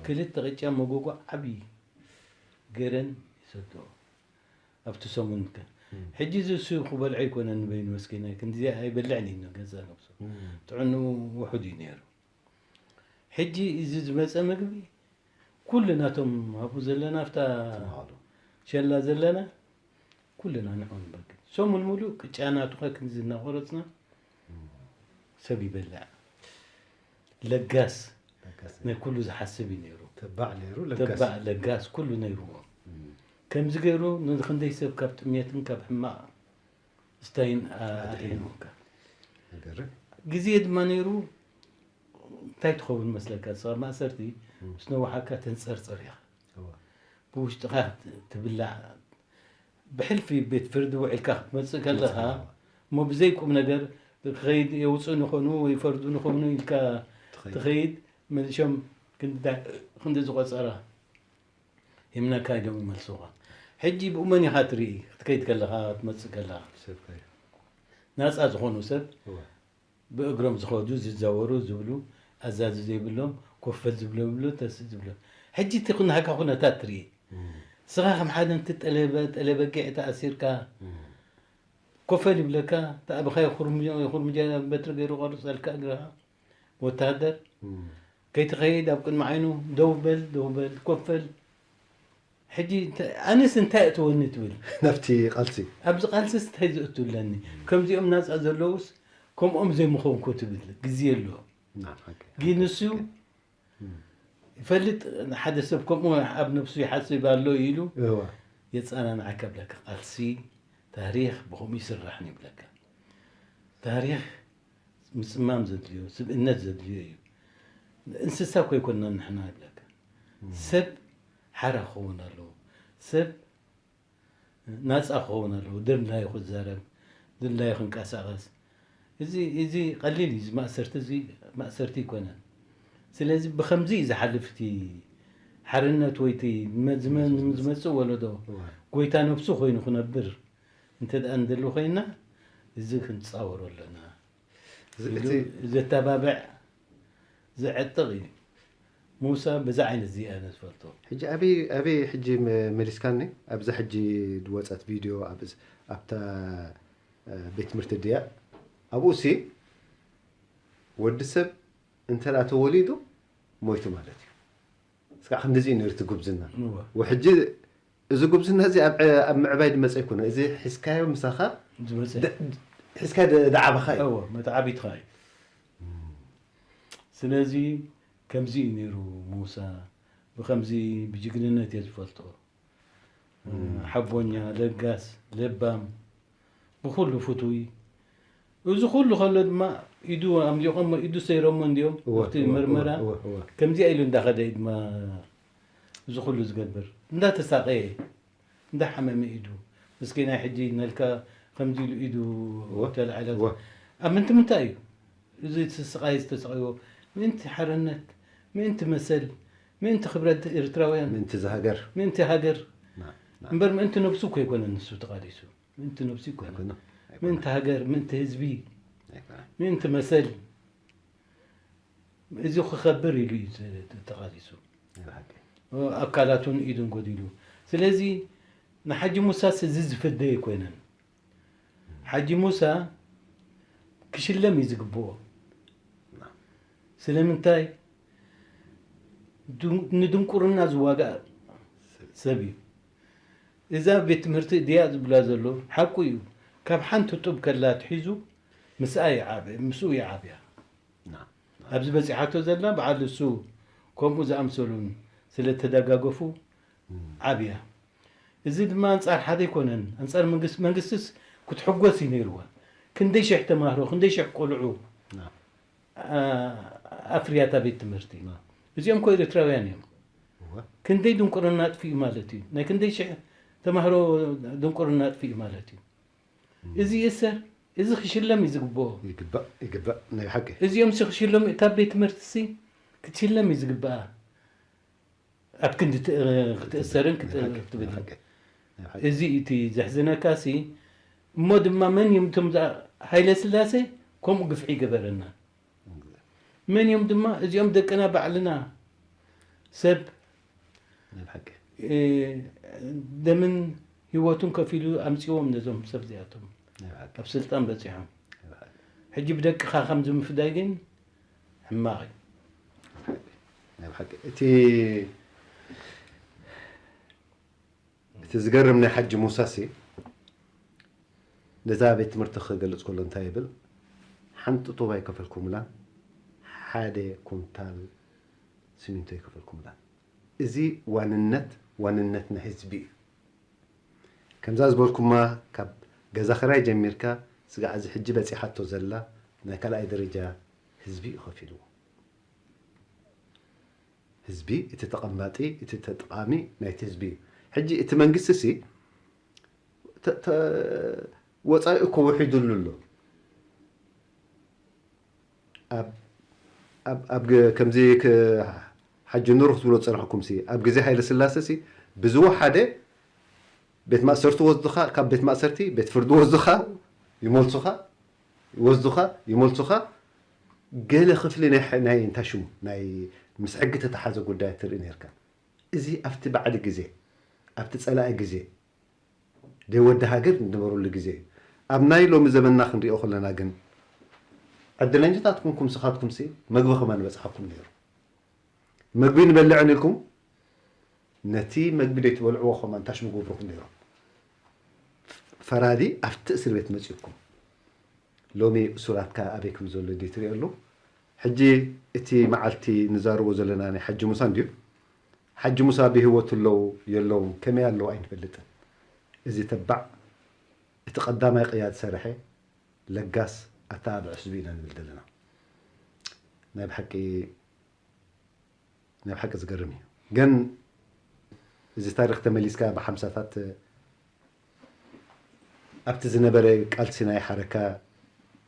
ክልተ ቅጫ መጎጎ ዓብዪ ገይረን ይሰዶ ኣብቲ ሰሙን ከ። ሕጂ እዚ እሱ ክበልዖ ኣይኮነን ንበይኑ መስኪናይ፣ ክንዲዚኣ ኣይበልዕን እዩ ገዛ ነብሱ። ጥዕንኡ ውሑድ እዩ ነይሩ። ሕጂ እዚ ዝመፀ ምግቢ ኩሉ ናቶም ኣብኡ ዘለና ኣብታ ሸላ ዘለና ኩልና ንዑ ንበግን። ሰሙን ሙሉእ ቅጫ ናቱ ከክንዚ እናቆረፅና ሰብ ይበልዕ። ለጋስ ናይ ኩሉ ዝሓስብ እዩ ነይሩ። ተባዕ ነይሩ፣ ለጋስ። ተባዕ ለጋስ ኩሉ ነይርዎ። ከምዚ ገይሩ ንክንደይ ሰብ ካብ ጥሜትን ካብ ሕማቕ ስታይን ኣድሒንካ። ግዜ ድማ ነይሩ። እንታይ ትኸውን መስለካ? ንስኻ ማእሰርቲ ምስ ነዋሓካ ተንፀርፅር ኢኻ። ብውሽጥኻ ትብላዕ። ብሕልፊ ቤት ፍርዲ ውዒልካ ክትመፅእ ከለኻ እሞ ብዘይ ቁም ነገር ክኸይድ የውፅኡ ንኾኑ ወይ ፈርዱ ንኾኑ ኢልካ ትኸይድ። መሊሾም ክንዲ ዝቆፀራ ሂምነካ ኢሎም ይመልሱኻ። ሕጂ ብኡ መን ኢኻ ትርኢ? ክትከይድ ከለኻ ክትመፅእ ከለኻ ናፃ ዝኾኑ ሰብ ብእግሮም ዝኸዱ ዝዛወሩ ዝብሉ ኣዛዚ ዘይብሎም ኮፈል ዝብሎ ብሎ ተስእ ዝብሎ። ሕጂ እቲ ናካ ኩነታት ትርኢ። ስኻ ከም ሓደ ንቲ ጠለበ ጠለበጊዕ ተኣሲርካ ኮፈል ይብለካ። ተኣበኻ የኹርምጃ በትሪ ገይሩ ቆርፀልካ እግርኻ። ወታደር ከይትኸይድ ኣብ ቅድሚ ዓይኑ ደው በል ደው በል ኮፈል። ሕጂ ኣነስ እንታይ እትወኒ ትብል ናብቲ ቃልሲ። ኣብዚ ቃልሲስ እንታይ ዝእቱ ኣለኒ? ከምዚኦም ናፃ ዘለውስ ከምኦም ዘይምኾንኩ ትብል ግዜ ኣሎ። ግን ንሱ ይፈልጥ። ሓደ ሰብ ከምኡ ኣብ ነብሱ ይሓስብ ኣሎ ኢሉ የፀናንዓካ ብለካ። ቃልሲ ታሪኽ ብኸምኡ ይስራሕ ይብለካ። ታሪኽ ምፅማም ዘድልዮ ስብእነት ዘድልዮ እዩ። እንስሳ እኮ ኣይኮንናን ንሕና ይብለካ። ሰብ ሓራ ክኸውን ኣለዎ። ሰብ ናፃ ክኸውን ኣለዎ። ድላዩ ክዛረብ፣ ድላዩ ክንቀሳቐስ። እዚ እዚ ቀሊል እዩ። እዚ ማእሰርቲ እዚ ማእሰርቲ ኣይኮነን። ስለዚ ብኸምዚ እዩ ዝሓልፍ እቲ ሓርነት ወይ እቲ ዝመፅእ ወለዶ። ጎይታ ነብሱ ኮይኑ ክነብር እንተ ደኣ ንደሊ ኮይና እዚ ክንፃወሮ ኣለና። ዘተባብዕ ዘዕጥቕ እዩ። ሙሳ በዛ ዓይነት እዚኣ እነ ዝፈልጦ። ሕጂ ኣበይ ኣበይ ሕጂ መ- መሊስካኒ ኣብዛ ሕጂ ዝወፀት ቪድዮ ኣብ ኣብታ እ፣ ቤት ትምህርቲ ድያ ኣብኡ ሲ ወዲ ሰብ እንተ ደኣ ተወሊዱ ሞይቱ ማለት እዩ። እስካ ክንድዚ እዩ ነርቲ ጉብዝና እወ። ወሕጂ እዚ ጉብዝና እዚ ኣብ ዕ- ኣብ ምዕባይ ዝመፀ ኣይኮነ። እዚ ሒዝካዮ ምሳኻ ዝመፀ ደ- ሒዝካ ደ- ደዓበኻ እዩ። እወ መተዓቢትኻ እዩ። ስለዚ ከምዚ እዩ ነይሩ ሙሳ። ብከምዚ ብጅግንነት እየ ዝፈልጦ። ሓቦኛ ለጋስ ለባም ብኩሉ ፍቱይ። እዚ ኩሉ ከሎ ድማ ኢዱ ኣምሊቖሞ ኢዱ ሰይሮሞ እንዲኦም እወ፣ ኣብቲ እወ፣ መርመራ እወ፣ እወ፣ እወ። ከምዚኣ ኢሉ እንዳኸደ እዩ ድማ እዚ ኩሉ ዝገብር እንዳተሳቀየ እንዳሓመመ ኢዱ። ምስኪናይ ሕጂ ነልካ ከምዚ ኢሉ ኢዱ እወ፣ ተልዓለ እወ። ኣብ ምንቲ ምንታይ እዩ እዚ እቲ ስቃይ ዝተሰቀይዎ? ምእንቲ ሓርነት፣ ምእንቲ መሰል፣ ምእንቲ ክብረት ኤርትራውያን፣ ምእንቲ ዝሃገር። ምእንቲ ሃገር። ና- ና- እምበር ምእንቲ ነብሱ እኮ ኣይኮነን ንሱ ተቃሊሱ። ምእንቲ ነብሱ ኣይኮነን። ኣይኮነን፣ ኣይኮነን። ምእንቲ ሃገር፣ ምእንቲ ህዝቢ፣ ኣይኮነን። ምእንቲ መሰል። እዚ ክኸብር ኢሉ እዩ ተ- ተቃሊሱ። ናይ ብሓቂ። ኣካላቱን ኢዱን ጎዲሉ። ስለዚ ንሓጂ ሙሳስ እዚ ዝፍደ ኣይኮነን። ሓጂ ሙሳ ክሽለም እዩ ዝግብኦ። ና- ስለምንታይ? ድን- ንድንቁርና ዝዋጋእ ሰብ እዩ። እዛ ቤት ትምህርቲ ድያ ዝብላ ዘሎ ሓቁ እዩ። ካብ ሓንቲ ጡብ ከላ ትሒዙ ምስኣ ይዓበ ምስኡ ይዓብያ። ና ኣብዚ በፂሓቶ ዘላ በዓል እሱ ከምኡ ዝኣምሰሉን ስለ ተደጋገፉ ዓብያ። እዚ ድማ ኣንፃር ሓደ ኣይኮነን፣ ኣንፃር መንግስቲ። መንግስትስ ክትሕጎስ እዩ ነይርዋ። ክንደይ ሽሕ ተማህሮ፣ ክንደይ ሽሕ ቆልዑ ና ኣ- ኣፍርያታ ቤት ትምህርቲ። ና እዚኦም ኮ ኤርትራውያን እዮም። እወ ክንደይ ድንቁርና ኣጥፊኡ ማለት እዩ። ናይ ክንደይ ሽሕ ተማህሮ ድንቁርና ኣጥፊኡ ማለት እዩ። እዚ ይእሰር፣ እዚ ክሽለም እዩ ዝግብኦ። ይግባእ ይግባእ ናይ ሓቂ እዚኦም ሲ ክሽለሙ፣ እታ ቤት ትምህርቲ ሲ ክትሽለም እዩ ዝግብኣ። ኣብ ክንዲ ት- ክትእሰርን ክት- ክትብል። እዚ እቲ ዘሕዝነካ ሲ። እሞ ድማ መን እዮም እቶም ዝኣ- ሃይለ ስላሴ ከምኡ ግፍዒ ይገበረና? መን እዮም ድማ እዚኦም ደቅና ባዕልና ሰብ ናይ ሓቂ እ፣ ደምን ህይወቱን ከፊሉ ኣምፅዎም ነዞም ሰብ እዚኣቶም ናይ ሓቂ ኣብ ስልጣን በፂሖም። ናይ ሓቂ ሕጂ ብደቅኻ ከምዚ ምፍዳይ ግን ሕማቕ እዩ። ናይ ሓቂ እቲ እቲ ዝገርም ናይ ሓጂ ሙሳ ሲ ነዛ ቤት ትምህርቲ ክገልፅ ከሎ እንታይ ይብል? ሓንቲ ጡብ ኣይከፈልኩምላ ሓደ ኩንታል ሲሚንቶ ኣይከፈልኩምላ። እዚ ዋንነት ዋንነት ናይ ህዝቢ እዩ። ከምዛ ዝበልኩማ ካብ ገዛ ክራይ ጀሚርካ ስጋዕ እዚ ሕጂ በፂሓቶ ዘላ ናይ ካልኣይ ደረጃ ህዝቢ እዩ ከፊልዎ። ህዝቢ እቲ ተቐማጢ እቲ ተጠቓሚ ናይቲ ህዝቢ እዩ። ሕጂ እቲ መንግስቲ ሲ ተ- ተ- ወፃኢ እኮ ውሒዱሉ ኣሎ። ኣብ ኣብ ኣብ ግ- ከምዚ ክ- ሓጂ ኑር ክትብሎ ዝፀናሕኩም ሲ ኣብ ግዜ ሃይለ ስላሴ ሲ ብዝወሓደ ቤት ማእሰርቲ ወስዱኻ፣ ካብ ቤት ማእሰርቲ ቤት ፍርዲ ወስዱኻ፣ ይመልሱኻ፣ ይወስዱኻ፣ ይመልሱኻ። ገለ ክፍሊ ናይ ሐ- ናይ እንታይ ሽሙ ናይ ምስ ሕጊ ተተሓዘ ጉዳያት ትርኢ ነርካ። እዚ ኣብቲ ባዕዲ ግዜ ኣብቲ ፀላኢ ግዜ ደይ ወዲ ሃገር ዝነበረሉ ግዜ እዩ። ኣብ ናይ ሎሚ ዘመንና ክንሪኦ ከለና ግን ዕድለኛታት ኩንኩም ስኻትኩም ሲ መግቢ ከማን በፅሓኩም ነይሩ። መግቢ ንበልዕን ኢልኩም ነቲ መግቢ ደይ ትበልዕዎ ከማን ታሽሙ ገብርኩም ነይሮም። ፈራዲ ኣብቲ እስር ቤት መፂእኩም ሎሚ እሱራት ከ ኣበይ ከም ዘሎ ደይ ትሪኦ ኣሉ። ሕጂ እቲ መዓልቲ ንዛረቦ ዘለና ናይ ሓጂ ሙሳ እንድዩ። ሓጂ ሙሳ ብህይወት ኣለዉ የለውን ከመይ ኣለዉ ኣይንፈልጥን። እዚ ተባዕ እቲ ቀዳማይ ቅያ ዝሰርሐ ለጋስ ኣተባብዕ ህዝቢ ኢና ንብል ዘለና። ናይ ብሓቂ ናይ ብሓቂ ዝገርም እዩ። ግን እዚ ታሪክ ተመሊስካ ብሓምሳታት ኣብቲ ዝነበረ ቃልሲ ናይ ሓረካ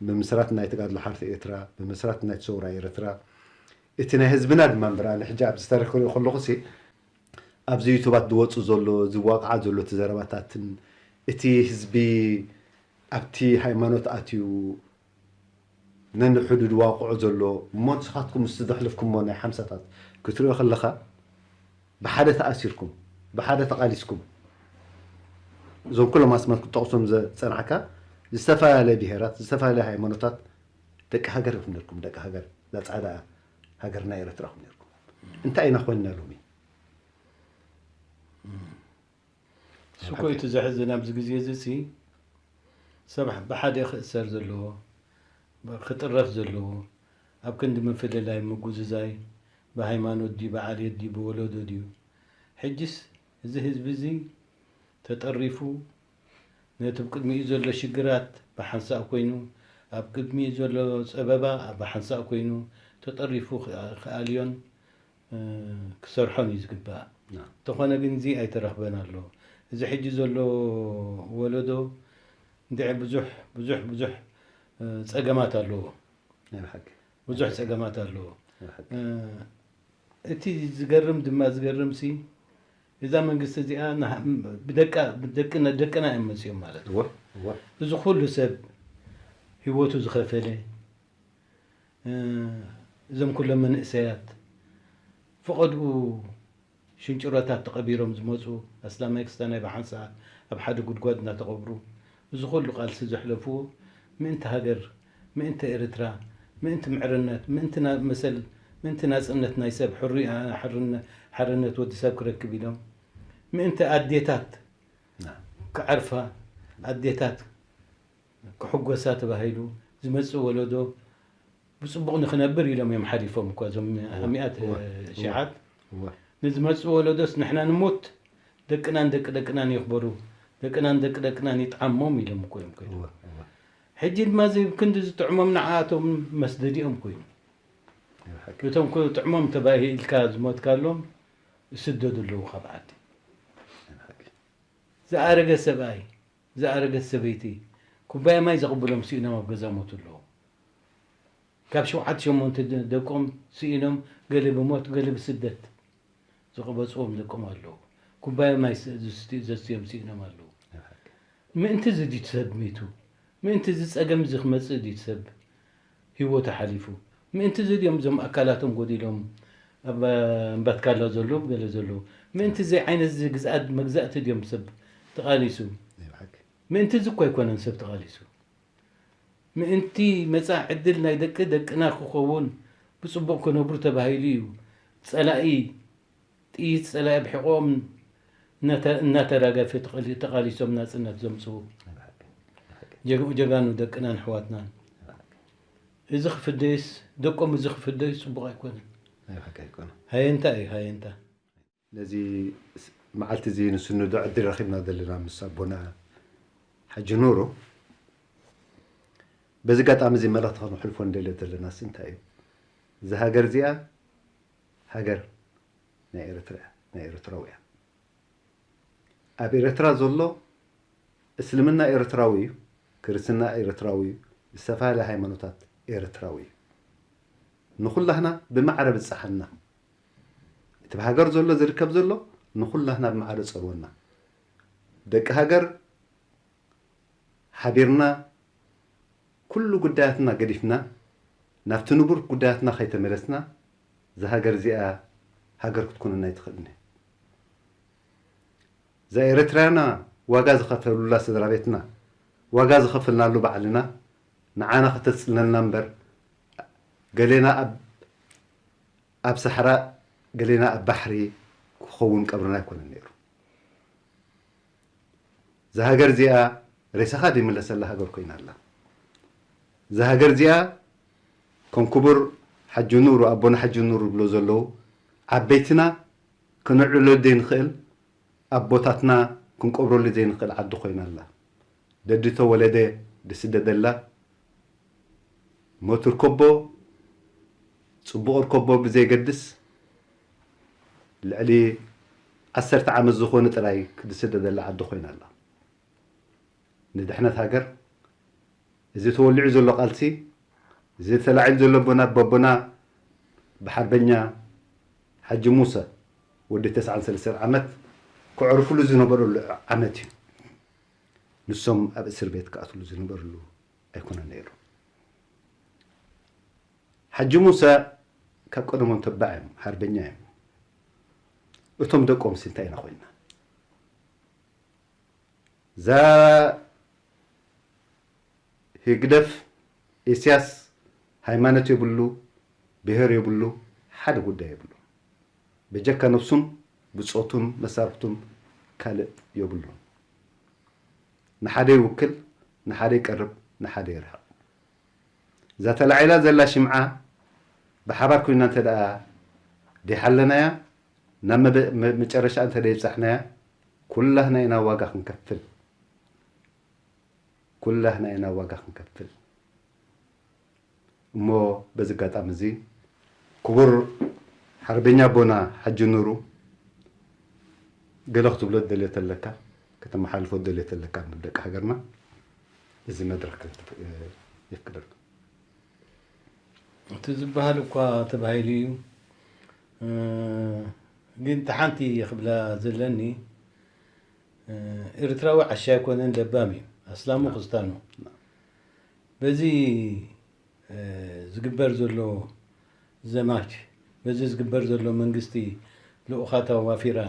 ብምስራት ናይ ተጋድሎ ሓርነት ኤርትራ ብምስራት ናይ ሰውራ ኤርትራ እቲ ናይ ህዝብና ድማ እምበር ኣነ ሕጂ ኣብዚ ታሪክ ክሪኦ ከለኹ ሲ ኣብዚ ዩቱባት ዝወፁ ዘሎ ዝዋቃዓ ዘሎ እቲ ዘረባታትን እቲ ህዝቢ ኣብቲ ሃይማኖት ኣትዩ ነንሕዱ ዝዋቅዖ ዘሎ እሞ ንስኻትኩም ምስ ዘሕለፍኩሞ ናይ ሓምሳታት ክትሪኦ ከለኻ ብሓደ ተኣሲርኩም ብሓደ ተቓሊስኩም እዞም ኩሎም ኣስማት ክትጠቕሶም ዝፀናሕካ ዝተፈላለየ ብሄራት ዝተፈላለየ ሃይማኖታት ደቂ ሃገር ኢኹም ነርኩም ደቂ ሃገር እዛ ፃዕዳ ሃገርና ኤረትራ ኢኹም ነርኩም እንታይ ኢና ኮይንና ሎሚ እሱ እኮ እቲ ዘሕዝን ኣብዚ ግዜ እዚ ሲ ሰብ ብሓደ ክእሰር ዘለዎ ክጥረፍ ዘለዎ ኣብ ክንዲ ምፍልላይ ምጉዝዛይ ብሃይማኖት ድዩ ብዓሌት ድዩ ብወለዶ ድዩ ሕጅስ እዚ ህዝቢ እዚ ተጠሪፉ ነቲ ብቅድሚኡ ዘሎ ሽግራት ብሓንሳእ ኮይኑ ኣብ ቅድሚኡ ዘሎ ጸበባ ብሓንሳእ ኮይኑ ተጠሪፉ ክኣልዮን ክሰርሖን እዩ ዝግባእ። እንተኾነ ግን እዚ ኣይተረኽበን ኣሎ። እዚ ሕጂ ዘሎ ወለዶ እንድዒ ብዙሕ ብዙሕ ብዙሕ ጸገማት ኣለዎ። ናይ ብሓቂ ብዙሕ ጸገማት ኣለዎ። ናይ ብሓቂ እቲ ዝገርም ድማ ዝገርም ሲ እዛ መንግስቲ እዚኣ ንሃ- ብደቃ ብደቅና ደቅና እዮም መፅዮም ማለት እዩ። እወ እወ እዚ ኩሉ ሰብ ህይወቱ ዝኸፈለ እ፣ እዞም ኩሎም መንእሰያት ፈቐድኡ ሽንጭሮታት ተቐቢሮም ዝመፁ ኣስላማይ ክስታናይ ብሓንሳ ኣብ ሓደ ጉድጓድ እናተቐብሩ እዚ ኩሉ ቃልሲ ዘሕለፍዎ ምእንቲ ሃገር ምእንቲ ኤርትራ ምእንቲ ምዕርነት ምእንቲ ና- መሰል ምእንቲ ናጽነት ናይ ሰብ፣ ሕሪ-፣ ሕርነ-፣ ሓርነት ወዲ ሰብ ክረክብ ኢሎም፣ ምእንቲ ኣዴታት ክዓርፋ፣ ኣዴታት ክሕጎሳ ተባሂሉ ዝመጽእ ወለዶ ብጽቡቕ ንኽነብር ኢሎም እዮም ሓሊፎም እኳ፣ እዞም እወ፣ ኣሚኣት እወ፣ እወ፣ ሺዓት። እወ። ንዝመጽእ ወለዶስ ንሕና ንሙት፣ ደቅናን ደቂ ደቅናን ይኽበሩ፣ ደቅናን ደቂ ደቅናን ይጥዓሞም ኢሎም እኮ እዮም ከይዶም። እወ፣ እወ። ሕጂ ድማ እዚ ክንዲ ዝጥዕሞም ንዓኣቶም መስደዲኦም ኮይኑ። ናይ ብሓቂ። እቶም ክጥዕሞም ተባሂልካ ዝሞትካሎም ይስደዱ ኣለዉ ካብ ዓዲ። ናይ ብሓቂ። ዝኣረገ ሰብኣይ፣ ዝኣረገት ሰበይቲ፣ ኩባያ ማይ ዘቕብሎም ስኢኖም ኣብ ገዛ ሞቱ ኣለዉ። ካብ ሸውዓተ ሸሞንተ ደ-፣ ደቆም ስኢኖም፣ ገለ ብሞት፣ ገለ ብስደት ዝቐበጽዎም ደቆም ኣለዉ። ኩባያ ማይ ስ-፣ ዝስቲ-፣ ዘስትዮም ስኢኖም ኣለዉ። ናይ ብሓቂ። ምእንቲ እዚ ድዩ ሰብ ሚቱ? ምእንቲ እዚ ጸገም እዚ ክመጽእ ድዩ ሰብ ህይወቱ ሓሊፉ? ምእንቲ እዚ ድዮም እዞም ኣካላቶም ጎዲሎም ኣብ እምባትካላ ዘለዉ፣ ገለ ዘለዉ? ምእንቲ እዚ ዓይነት እዚ ግዝኣት፣ መግዛእቲ ድዮም ሰብ ተቓሊሱ? ናይ ብሓቂ። ምእንቲ እዚ እኮ ኣይኮነን ሰብ ተቓሊሱ። ምእንቲ መጻኢ ዕድል ናይ ደቂ ደቅና ክኸውን፣ ብጽቡቕ ክነብሩ ተባሂሉ እዩ። ጸላኢ፣ ጥይት ጸላኢ ኣብ ሕቖኦም እናተ-፣ እናተራገፈ ተቐሊ-፣ ተቓሊሶም ናጽነት ዘምጽኡ ናይ ብሓቂ። ናይ ብሓቂ። ጀግ-፣ ጀጋኑ ደቅናን ኣሕዋትናን። ናይ ብሓቂ። እዚ ክፍደይስ፣ ደቆም እዚ ክፍደይስ ጽቡቕ ኣይኮነን። ናይ ብሓቂ ኣይኮነን። ሃየንታ እዩ፣ ሃየንታ። ነዚ ስ-፣ መዓልቲ እዚ ንስንዶ ዕድል ረኺብና ዘለና ምስ ኣቦና ሓጂ ኑሩ፣ በዚ ኣጋጣሚ እዚ መልእኽቲ ከነሕልፎ ንደልዮ ዘለናስ እንታይ እዩ? እዛ ሃገር እዚኣ ሃገር ናይ ኤርትራ እያ፣ ናይ ኤርትራውያን። ኣብ ኤርትራ ዘሎ እስልምና ኤርትራዊ እዩ፣ ክርስትና ኤርትራዊ እዩ፣ ዝተፈላለያ ሃይማኖታት ኤርትራዊ እዩ። ንኹላህና ብማዕረ ብጽሓና። እቲ ብሃገር ዘሎ ዝርከብ ዘሎ ንኹላህና ብማዕረ ጸርወና። ደቂ ሃገር ሓቢርና ኩሉ ጉዳያትና ገዲፍና ናብቲ ንቡር ጉዳያትና ከይተመለስና እዛ ሃገር እዚኣ ሃገር ክትኮነና ኣይትኽእልን እያ። እዛ ኤርትራና ዋጋ ዝኸፈሉላ ስድራ ቤትና፣ ዋጋ ዝኸፈልናሉ ባዕልና፣ ንዓና ከተጽልለና እምበር፣ ገሌና ኣብ፣ ኣብ ሰሕራ፣ ገሌና ኣብ ባሕሪ ክኸውን ቀብርና ኣይኮነን ነይሩ። እዛ ሃገር እዚኣ ሬሳኻ ዘይምለሰላ ሃገር ኮይና ኣላ። እዛ ሃገር እዚኣ ከም ክቡር ሓጂ ኑሩ፣ ኣቦና ሓጂ ኑሩ ዝብሎ ዘለዉ፣ ዓበይትና ክነዕብሎ ዘይንኽእል፣ ኣቦታትና ክንቀብረሉ ዘይንኽእል ዓዲ ኮይና ኣላ። ደዲ ተወለደ ዝስደደላ፣ ሞት ርከቦ፣ ጽቡቕ ርከቦ ብዘይገድስ፣ ልዕሊ ዓሰርተ ዓመት ዝኾነ ጥራይ ዝስደደላ ዓዲ ኮይና ኣላ። ንድሕነት ሃገር፣ እዚ ተወሊዑ ዘሎ ቃልሲ፣ እዚ ተላዒሉ ዘሎ ኣቦና፣ በቦና ብሓርበኛ ሓጂ ሙሰ ወዲ ተስዓን ሰለስተን ዓመት ከዕርፍሉ ዝነበረሉ ዓመት እዩ። ንሶም ኣብ እስር ቤት ክኣትሉ ዝነበርሉ ኣይኮነን ነይሩ። ሓጂ ሙሰ ካብ ቀደሞም ተባዕ እዮም፣ ሓርበኛ እዮም። እቶም ደቆምሲ እንታይ ኢና ኮይንና? እዛ ህግደፍ፣ ኢሳያስ ሃይማኖት የብሉ፣ ብሄር የብሉ፣ ሓደ ጉዳይ የብሉ። በጀካ ነብሱን ብጾቱን መሳርሕቱን ካልእ የብሉን። ንሓደ ይውክል፣ ንሓደ ይቀርብ፣ ንሓደ ይርሕቕ። እዛ ተላዒላ ዘላ ሽምዓ ብሓባር ኮይና እንተ ደኣ ደይሓለናያ፣ ናብ መበ-፣ መ-፣ መጨረሻ እንተ ደይብጻሕናያ፣ ኩላህና ኢና ዋጋ ክንከፍል። ኩላህና ኢና ዋጋ ክንከፍል። እሞ በዚ ኣጋጣሚ እዚ ክቡር ሓርበኛ ኣቦና ሓጂ ኑሩ፣ ገለ ክትብሎ ትደልዮ ተለካ፣ ከተመሓልፎ ትደልዮ ተለካ፣ ንደቂ ሃገርና እዚ መድረኽ ክፍት-፣ የፍቅደልኩም። እቲ ዝበሃል እኳ ተባሂሉ እዩ። እ፣ ግን እቲ ሓንቲ ክብላ ዘለኒ፣ እ፣ ኤርትራዊ ዓሻ ኣይኮነን፣ ለባም እዩ። ኣስላም እ። ክርስታን እዩ። በዚ፣ እ፣ ዝግበር ዘሎ ዘማች፣ በዚ ዝግበር ዘሎ መንግስቲ ልኡኻት ኣዋፊራ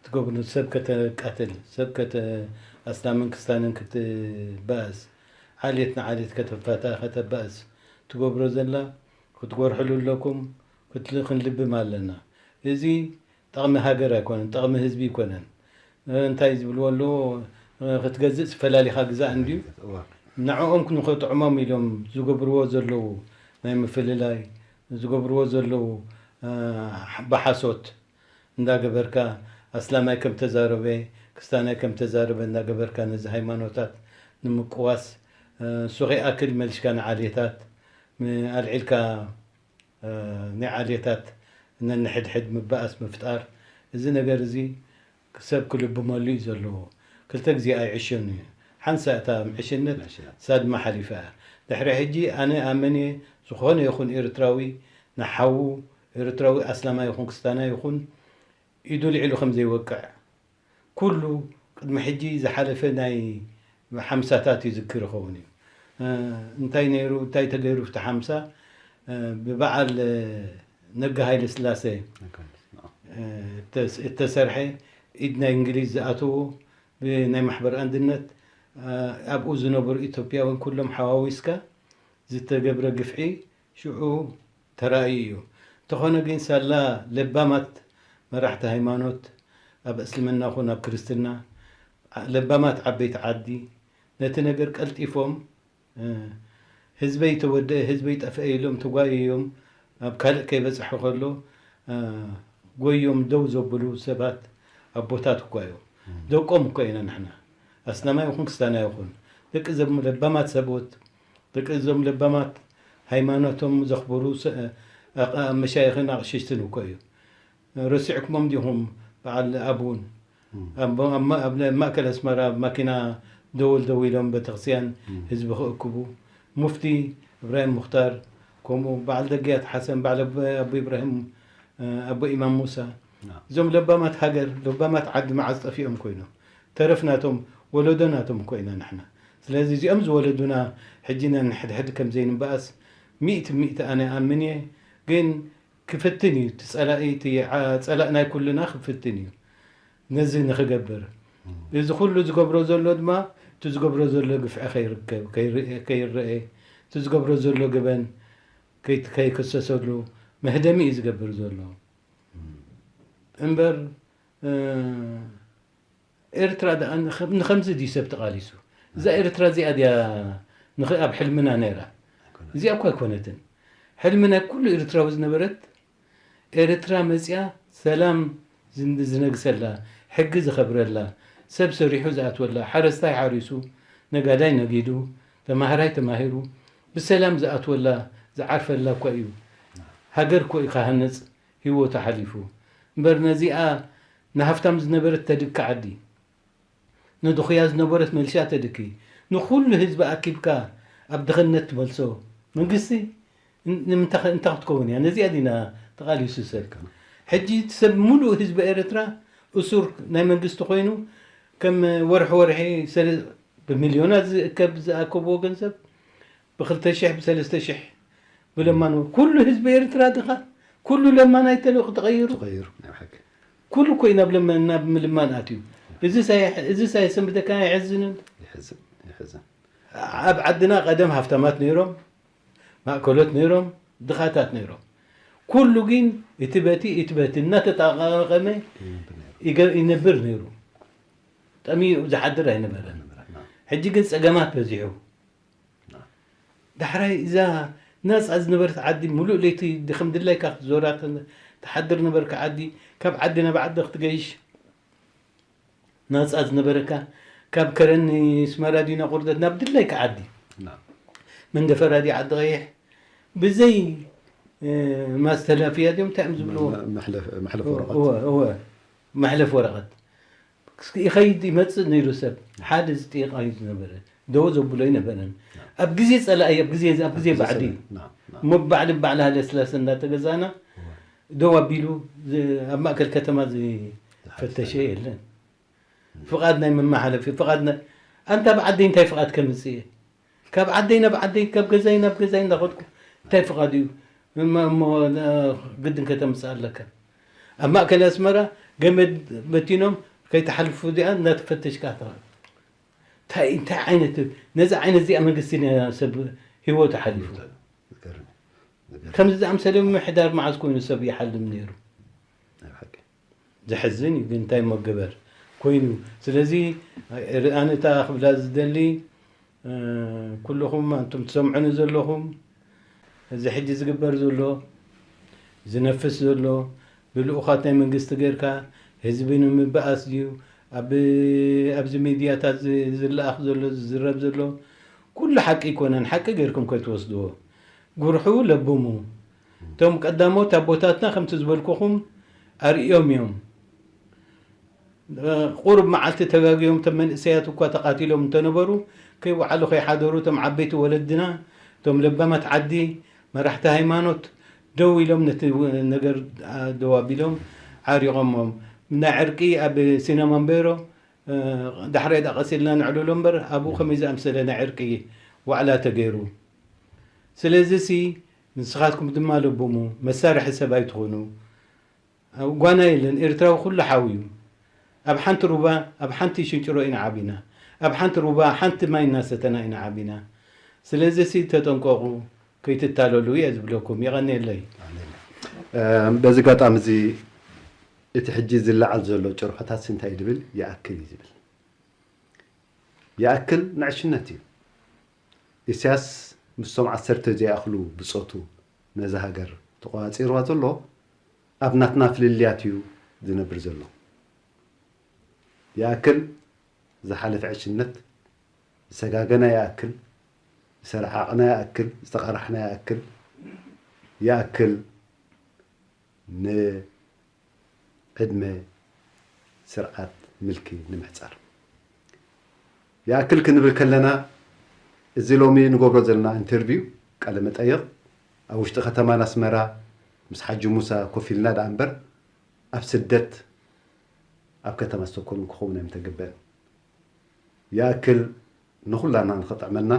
ትገብሩ፣ ሰብ ከተቃትል፣ ሰብ ከተ-፣ ኣስላምን ክስታንን ክትባእስ፣ ዓሌት ንዓሌት ከተፋታ፣ ከተባእስ ትገብሮ ዘላ ክትጎርሕሉ ኣለኩም። ክትል- ክንልብም ኣለና። እዚ ጠቕሚ ሃገር ኣይኮነን፣ ጠቕሚ ህዝቢ ኣይኮነን። እ፣ እንታይ ዝብልዎ ኣለዎ፣ እ፣ ክትገዝእ ፈላሊኻ ግዛእ እንድዩ። እዋ። ንዕኦም ንኸጥዕሞም ኢሎም ዝገብርዎ ዘለዉ ናይ ምፍልላይ፣ ዝገብርዎ ዘለዉ፣ እ፣ ብሓሶት እንዳገበርካ፣ ኣስላማይ ከም ተዛረበ፣ ክስታናይ ከም ተዛረበ እንዳገበርካ ነዚ ሃይማኖታት ንምቅዋስ፣ እ፣ ሱቕ ይኣክል መልሽካ ንዓሌታት፣ ም-፣ ኣልዒልካ፣ እ፣ ናይ ዓሌታት ነንሕድሕድ ምባኣስ ምፍጣር፣ እዚ ነገር እዚ ሰብ ክልብመሉ እዩ ዘለዎ። ክልተ ግዜ ኣይዕሾን እዩ። ሓንሳ እታ ምዕሽነት ምዕሽነት። ሳድማ ሓሊፋ እያ። ድሕሪ ሕጂ ኣነ ኣመን እየ፣ ዝኾነ ይኹን ኤርትራዊ ንሓዉ ኤርትራዊ ኣስላማይ ይኹን ክስታናይ ይኹን ኢዱ ልዒሉ ከም ዘይወቅዕ፣ ኩሉ ቅድሚ ሕጂ ዝሓለፈ ናይ ሓምሳታት ይዝክር ይኸውን እዩ። እ፣ እንታይ ነይሩ፣ እንታይ ተገይሩ፣ እቲ ሓምሳ፣ እ፣ ብበዓል፣ እ፣ ነጋ ሃይለ ስላሴ፣ እ፣ እተስ-፣ እተሰርሐ፣ ኢድ ናይ እንግሊዝ ዝኣተዎ፣ ብናይ ማሕበር ኣንድነት፣ እ፣ ኣብኡ ዝነበሩ ኢትዮጵያውያን ኩሎም ሓዋዊስካ ዝተገብረ ግፍዒ ሽዑ ተራእዩ እዩ። እንተኾነ ግን ሳላ ለባማት መራሕቲ ሃይማኖት ኣብ እስልምና ኹን ኣብ ክርስትና፣ ለባማት ዓበይቲ ዓዲ ነቲ ነገር ቀልጢፎም፣ እ፣ ህዝበይ ተወደአ፣ ህዝበይ ጠፍአ ኢሎም ተጓይዮም ኣብ ካልእ ከይበጽሑ ከሎ፣ እ፣ ጎዮም ደው ዘብሉ ሰባት ኣቦታት እኳ እዮም። ደቆም እኮ ኢና ንሕና። ኣስላማይ ይኹን ክስታናይ ይኹን። ደቂ ዘም-፣ ለባማት ሰብኡት፣ ደቂ እዞም ለባማት ሃይማኖቶም ዘኽብሩ ሰ-፣ ኣቕ-፣ መሻይኽን ኣቕሽሽትን እኮ እዩ። ረሲዕኩሞም ዲኹም በዓል ኣቡን? እም። ኣብ፣ ኣብ ማ-፣ ኣብ ማእከል ኣስመራ ኣብ ማኪና ደወል ደዊሎም ቤተክርስትያን እም። ህዝቢ ክእክቡ። ሙፍቲ እብራሂም ሙኽታር፣ ከምኡ በዓል ደግያት ሓሰን፣ በዓል ኣቦ፣ ኣቦ ኢብራሂም፣ እ፣ ኣቦ ኢማም ሙሳ። ናም። እዞም ለባማት ሃገር፣ ለባማት ዓዲ መዓዝ ጠፊኦም ኮይኖም? ተረፍ ናቶም፣ ወለዶ ናቶም እኮ ኢና ንሕና። ስለዚ እዚኦም ዝወለዱና ሕጂ ነንሕድሕድ ከም ዘይንበኣስ ሚእቲ ሚእቲ ኣነ እኣምን እየ። ግን ክፍትን እዩ፣ እቲ ጸላኢ፣ እቲ ዓ-፣ ጸላእ ናይ ኩልና ክፍትን እዩ። ነዚ ንኽገብር። እም። እዚ ኩሉ ዝገብሮ ዘሎ ድማ፣ እቲ ዝገብሮ ዘሎ ግፍዒ ከይርከብ፣ ከይርአ፣ ከይረአ፣ እቲ ዝገብሮ ዘሎ ገበን ከይ-፣ ከይክሰሰሉ መህደሚ እዩ ዝገብር ዘሎ። እም። እምበር፣ እ፣ ኤርትራ ደኣ ንኸ-፣ ንኸምዚ ድዩ ሰብ ተቓሊሱ? እዛ ኤርትራ እዚኣ ድያ ንኸ-፣ ኣብ ሕልምና ነይራ? ኣይኮነትን። እዚኣ እኮ ኣይኮነትን። ሕልሚ ናይ ኩሉ ኤርትራዊ ዝነበረት ኤርትራ መጽያ ሰላም ዝን-፣ ዝነግሰላ፣ ሕጊ ዝኸብረላ፣ ሰብ ሰሪሑ ዝኣትወላ፣ ሓረስታይ ሓሪሱ፣ ነጋዳይ ነጊዱ፣ ተማሃራይ ተማሂሩ፣ ብሰላም ዝኣትወላ፣ ዝዓርፈላ እኳ እዩ። ሃገር እኮ እዩ ክሃንጽ ህይወቱ ሓሊፉ። እምበር ነዚኣ ንሃፍታም ዝነበረት ተድኪ ዓዲ፣ ንድኹያ ዝነበረት መልሻ ተድኪ፣ ንኹሉ ህዝቢ ኣኪብካ ኣብ ድኽነት ትመልሶ መንግስቲ ን-፣ ንምንታ-፣ እንታይ ክትከውን እያ? ነዚኣ ዲና ተቓሊሱ ሰብ? ሕጂ እቲ ሰብ፣ ሙሉእ ህዝቢ ኤርትራ እሱር ናይ መንግስቲ ኮይኑ፣ ከም ወርሒ ወርሒ ሰለ-፣ ብሚልዮናት ዝእከብ ዝኣከብዎ ገንዘብ ብኽልተ ሽሕ፣ ብሰለስተ ሽሕ ብለማኑ፣ ኩሉ ህዝቢ ኤርትራ ድኻ፣ ኩሉ ለማናይ ተልእኹ ተቐይሩ። ተቐይሩ፣ ናይ ብሓቂ። ኩሉ እኮ እዩ ናብ ለመ-፣ ናብ ምልማን ኣትዩ። እዚ ሳይ-፣ እዚ ሳይሰምተካ ኣይሕዝንን? ይሕዝን፣ ይሕዝን። ኣብ ዓድና ቀደም ሃፍታማት ነይሮም፣ ማእከሎት ነይሮም፣ ድኻታት ነይሮም። ኩሉ ግን እቲ በቲ፣ እቲ በቲ እናተጠቓቐመ ይነብር ነይሩ። ይገ-፣ ይነብር ነይሩ። ጠሚዩ ዝሓድር ኣይነበረን። ኣይነበረን፣ ናም። ሕጂ ግን ጸገማት በዚሑ። ናም። ዳሕራይ እዛ ናጻ ዝነበረት ዓዲ፣ ሙሉእ ለይቲ ድ-፣ ከም ድላይካ ክትዞራ ተ-፣ ትሓድር ነበርካ ዓዲ፣ ካብ ዓዲ ናብ ዓዲ ክትገይሽ ናጻ ዝነበረካ፣ ካብ ከረን ንስመራ ድዩ ናቁርደት ናብ ድላይካ ዓዲ። ናም። መንደፈራ ድዩ ዓዲ ቀይሕ፣ ብዘይ፣ እ፣ ማስተላፍያ ድዮም እንታይ እዮም ዝብልዎ? መ-፣ መ-፣ መሕለፍ፣ መሕለፍ ወረቐት። እወ፣ እወ። መሕለፍ ወረቐት። ይኸይድ ይመጽእ ነይሩ ሰብ። ሓደ ዝጥይቕ እዩ ዝነበረ። ደው ዘብሎ ኣይነበረን። ኣብ ግዜ ጸላኢ፣ ኣብ ግዜ፣ ኣብ ግዜ ኣብ ግዜ ባዕዲ። ጸላኢ። ናም፣ ናም። እሞ ባዕዲ ባዕሊ ሃይለስላሴ እናተገዛእና፣ እወ። ደው ኣቢሉ ዝ-፣ ኣብ ማእከል ከተማ ዝፈተሸ ዝሓሰረ። የለን። ፍቓድ ናይ መመሓለፊ፣ ፍቓድ ናይ፣ ኣንታ ኣብ ዓደይ እንታይ ፍቓድ ከምጽእ እየ? ካብ ዓደይ ናብ ዓደይ፣ ካብ ገዛይ ናብ ገዛይ እንዳኸድኩ እንታይ ፍቓድ እዩ? እሞ፣ እሞ፣ እ፣ ግድን ከተምጽእ ኣለካ። ኣብ ማእከል ኣስመራ ገመድ በቲኖም ከይትሓልፉ እዚኣ እናተፈተሽካ ትኸ-፣ እንታይ፣ እንታይ ዓይነት፣ ነዚ ዓይነት እዚኣ መንግስቲ ነ-፣ ሰብ ህይወቱ ሓሊፉ። ዝገርም እዩ። ከምዚ ዝኣምሰለ ምምሕዳር መዓዝ ኮይኑ ሰብ ይሓልም ነይሩ? ናይ ሓቂ። ዘሕዝን እዩ፣ ግን እንታይ እሞ ገበር ኮይኑ። ስለዚ፣ ኣነ እታ ክብላ ዝደሊ፣ እ፣ ኩልኹም ኣንቱም ትሰምዑኒ ዘለኹም፣ እዚ ሕጂ ዝግበር ዘሎ፣ ዝነፍስ ዘሎ፣ ብልኡኻት ናይ መንግስቲ ጌርካ ህዝቢ ንምብኣስ ድዩ? ኣብ፣ ኣብዚ ሚድያታት ዝ-፣ ዝለኣኽ ዘሎ፣ ዝዝረብ ዘሎ፣ ኩሉ ሓቂ ኣይኮነን። ሓቂ ጌርኩም ከይትወስድዎ። ጉርሑ ለብሙ። እቶም ቀዳሞት ኣቦታትና ከምቲ ዝበልኩኹም ኣርእዮም እዮም። ቁሩብ መዓልቲ ተጋግዮም እቶም መንእሰያት እኳ ተቓቲሎም እንተነበሩ፣ ከይወዓሉ ከይሓደሩ እቶም ዓበይቲ ወለድና፣ እቶም ለባማት ዓዲ፣ መራሕቲ ሃይማኖት ደው ኢሎም ነቲ ነገር ደው ኣቢሎም ዓሪቖሞም። ናይ ዕርቂ ኣብ ሲነማ እምበሮ፣ እ፣ ዳሕራይ ደኣ ቀስ ኢልና ነዕልሎ እምበር ኣብኡ ከመይ ዝኣምሰለ ናይ ዕርቂ ዋዕላ ተገይሩ። ስለዚሲ ንስኻትኩም ድማ ለብሙ፣ መሳርሒ ሰብ ኣይትኹኑ። ጓና የለን፣ ኤርትራዊ ኩሉ ሓው እዩ። ኣብ ሓንቲ ሩባ፣ ኣብ ሓንቲ ሽንጭሮ ኢና ዓቢና። ኣብ ሓንቲ ሩባ፣ ሓንቲ ማይ እናሰተና ኢና ዓቢና። ስለዚሲ ተጠንቀቑ፣ ከይትታለሉ እየ ዝብለኩም። የቐንየለይ። ኣሜን። እ፣ በዚ ኣጋጣሚ እዚ እቲ ሕጂ ዝለዓል ዘሎ ጭርሖታት እንታይ እዩ ዝብል? ይኣክል እዩ ዝብል። ይኣክል ንዕሽነት እዩ። ኢሳያስ ምስቶም ዓሰርተ ዘይኣኽሉ ብጾቱ ነዛ ሃገር ተቖጻጺርዋ ዘሎ ኣብ ናትና ፍልልያት እዩ ዝነብር ዘሎ። ይኣክል ዝሓለፈ ዕሽነት፣ ዝሰጋገና ይኣክል፣ ዝሰረሓቕና ይኣክል፣ ዝተቓራሕና ይኣክል፣ ይኣክል ን ዕድመ ስርዓት ምልኪ ንምሕጻር። ይኣክል ክንብል ከለና፣ እዚ ሎሚ ንገብሮ ዘለና ኢንተርቪው፣ ቃለ መጠይቕ፣ ኣብ ውሽጢ ከተማና ኣስመራ ምስ ሓጂ ሙሳ ኮፍ ኢልና ደኣ እምበር፣ ኣብ ስደት ኣብ ከተማ ስቶኮልም ክኸውን ኣይምተገበአን። ይኣክል ንኹላና ንኽጥዕመና፣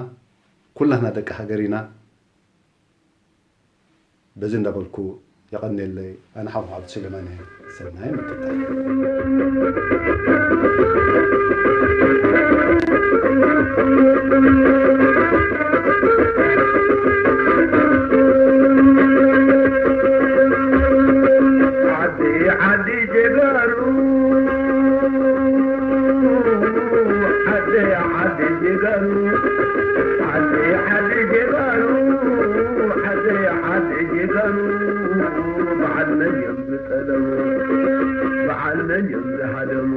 ኩላና ደቂ ሃገር ኢና። በዚ እንዳበልኩ የቐንየለይ። ኣነ ሓው መሓመድ ሱሌማን እየ። ሰናይ ምክትታል። ዓዲ ዓዲ ጀጋሩ፣ ዓዲ ዓዲ ጀጋሩ፣ ዓዲ ዓዲ ጀጋሩ፣ ዓዲ ዓዲ ጀጋሩ፣ በዓል መን እዮም ዝጠለሙ? በዓል መን እዮም ዝሃደሙ?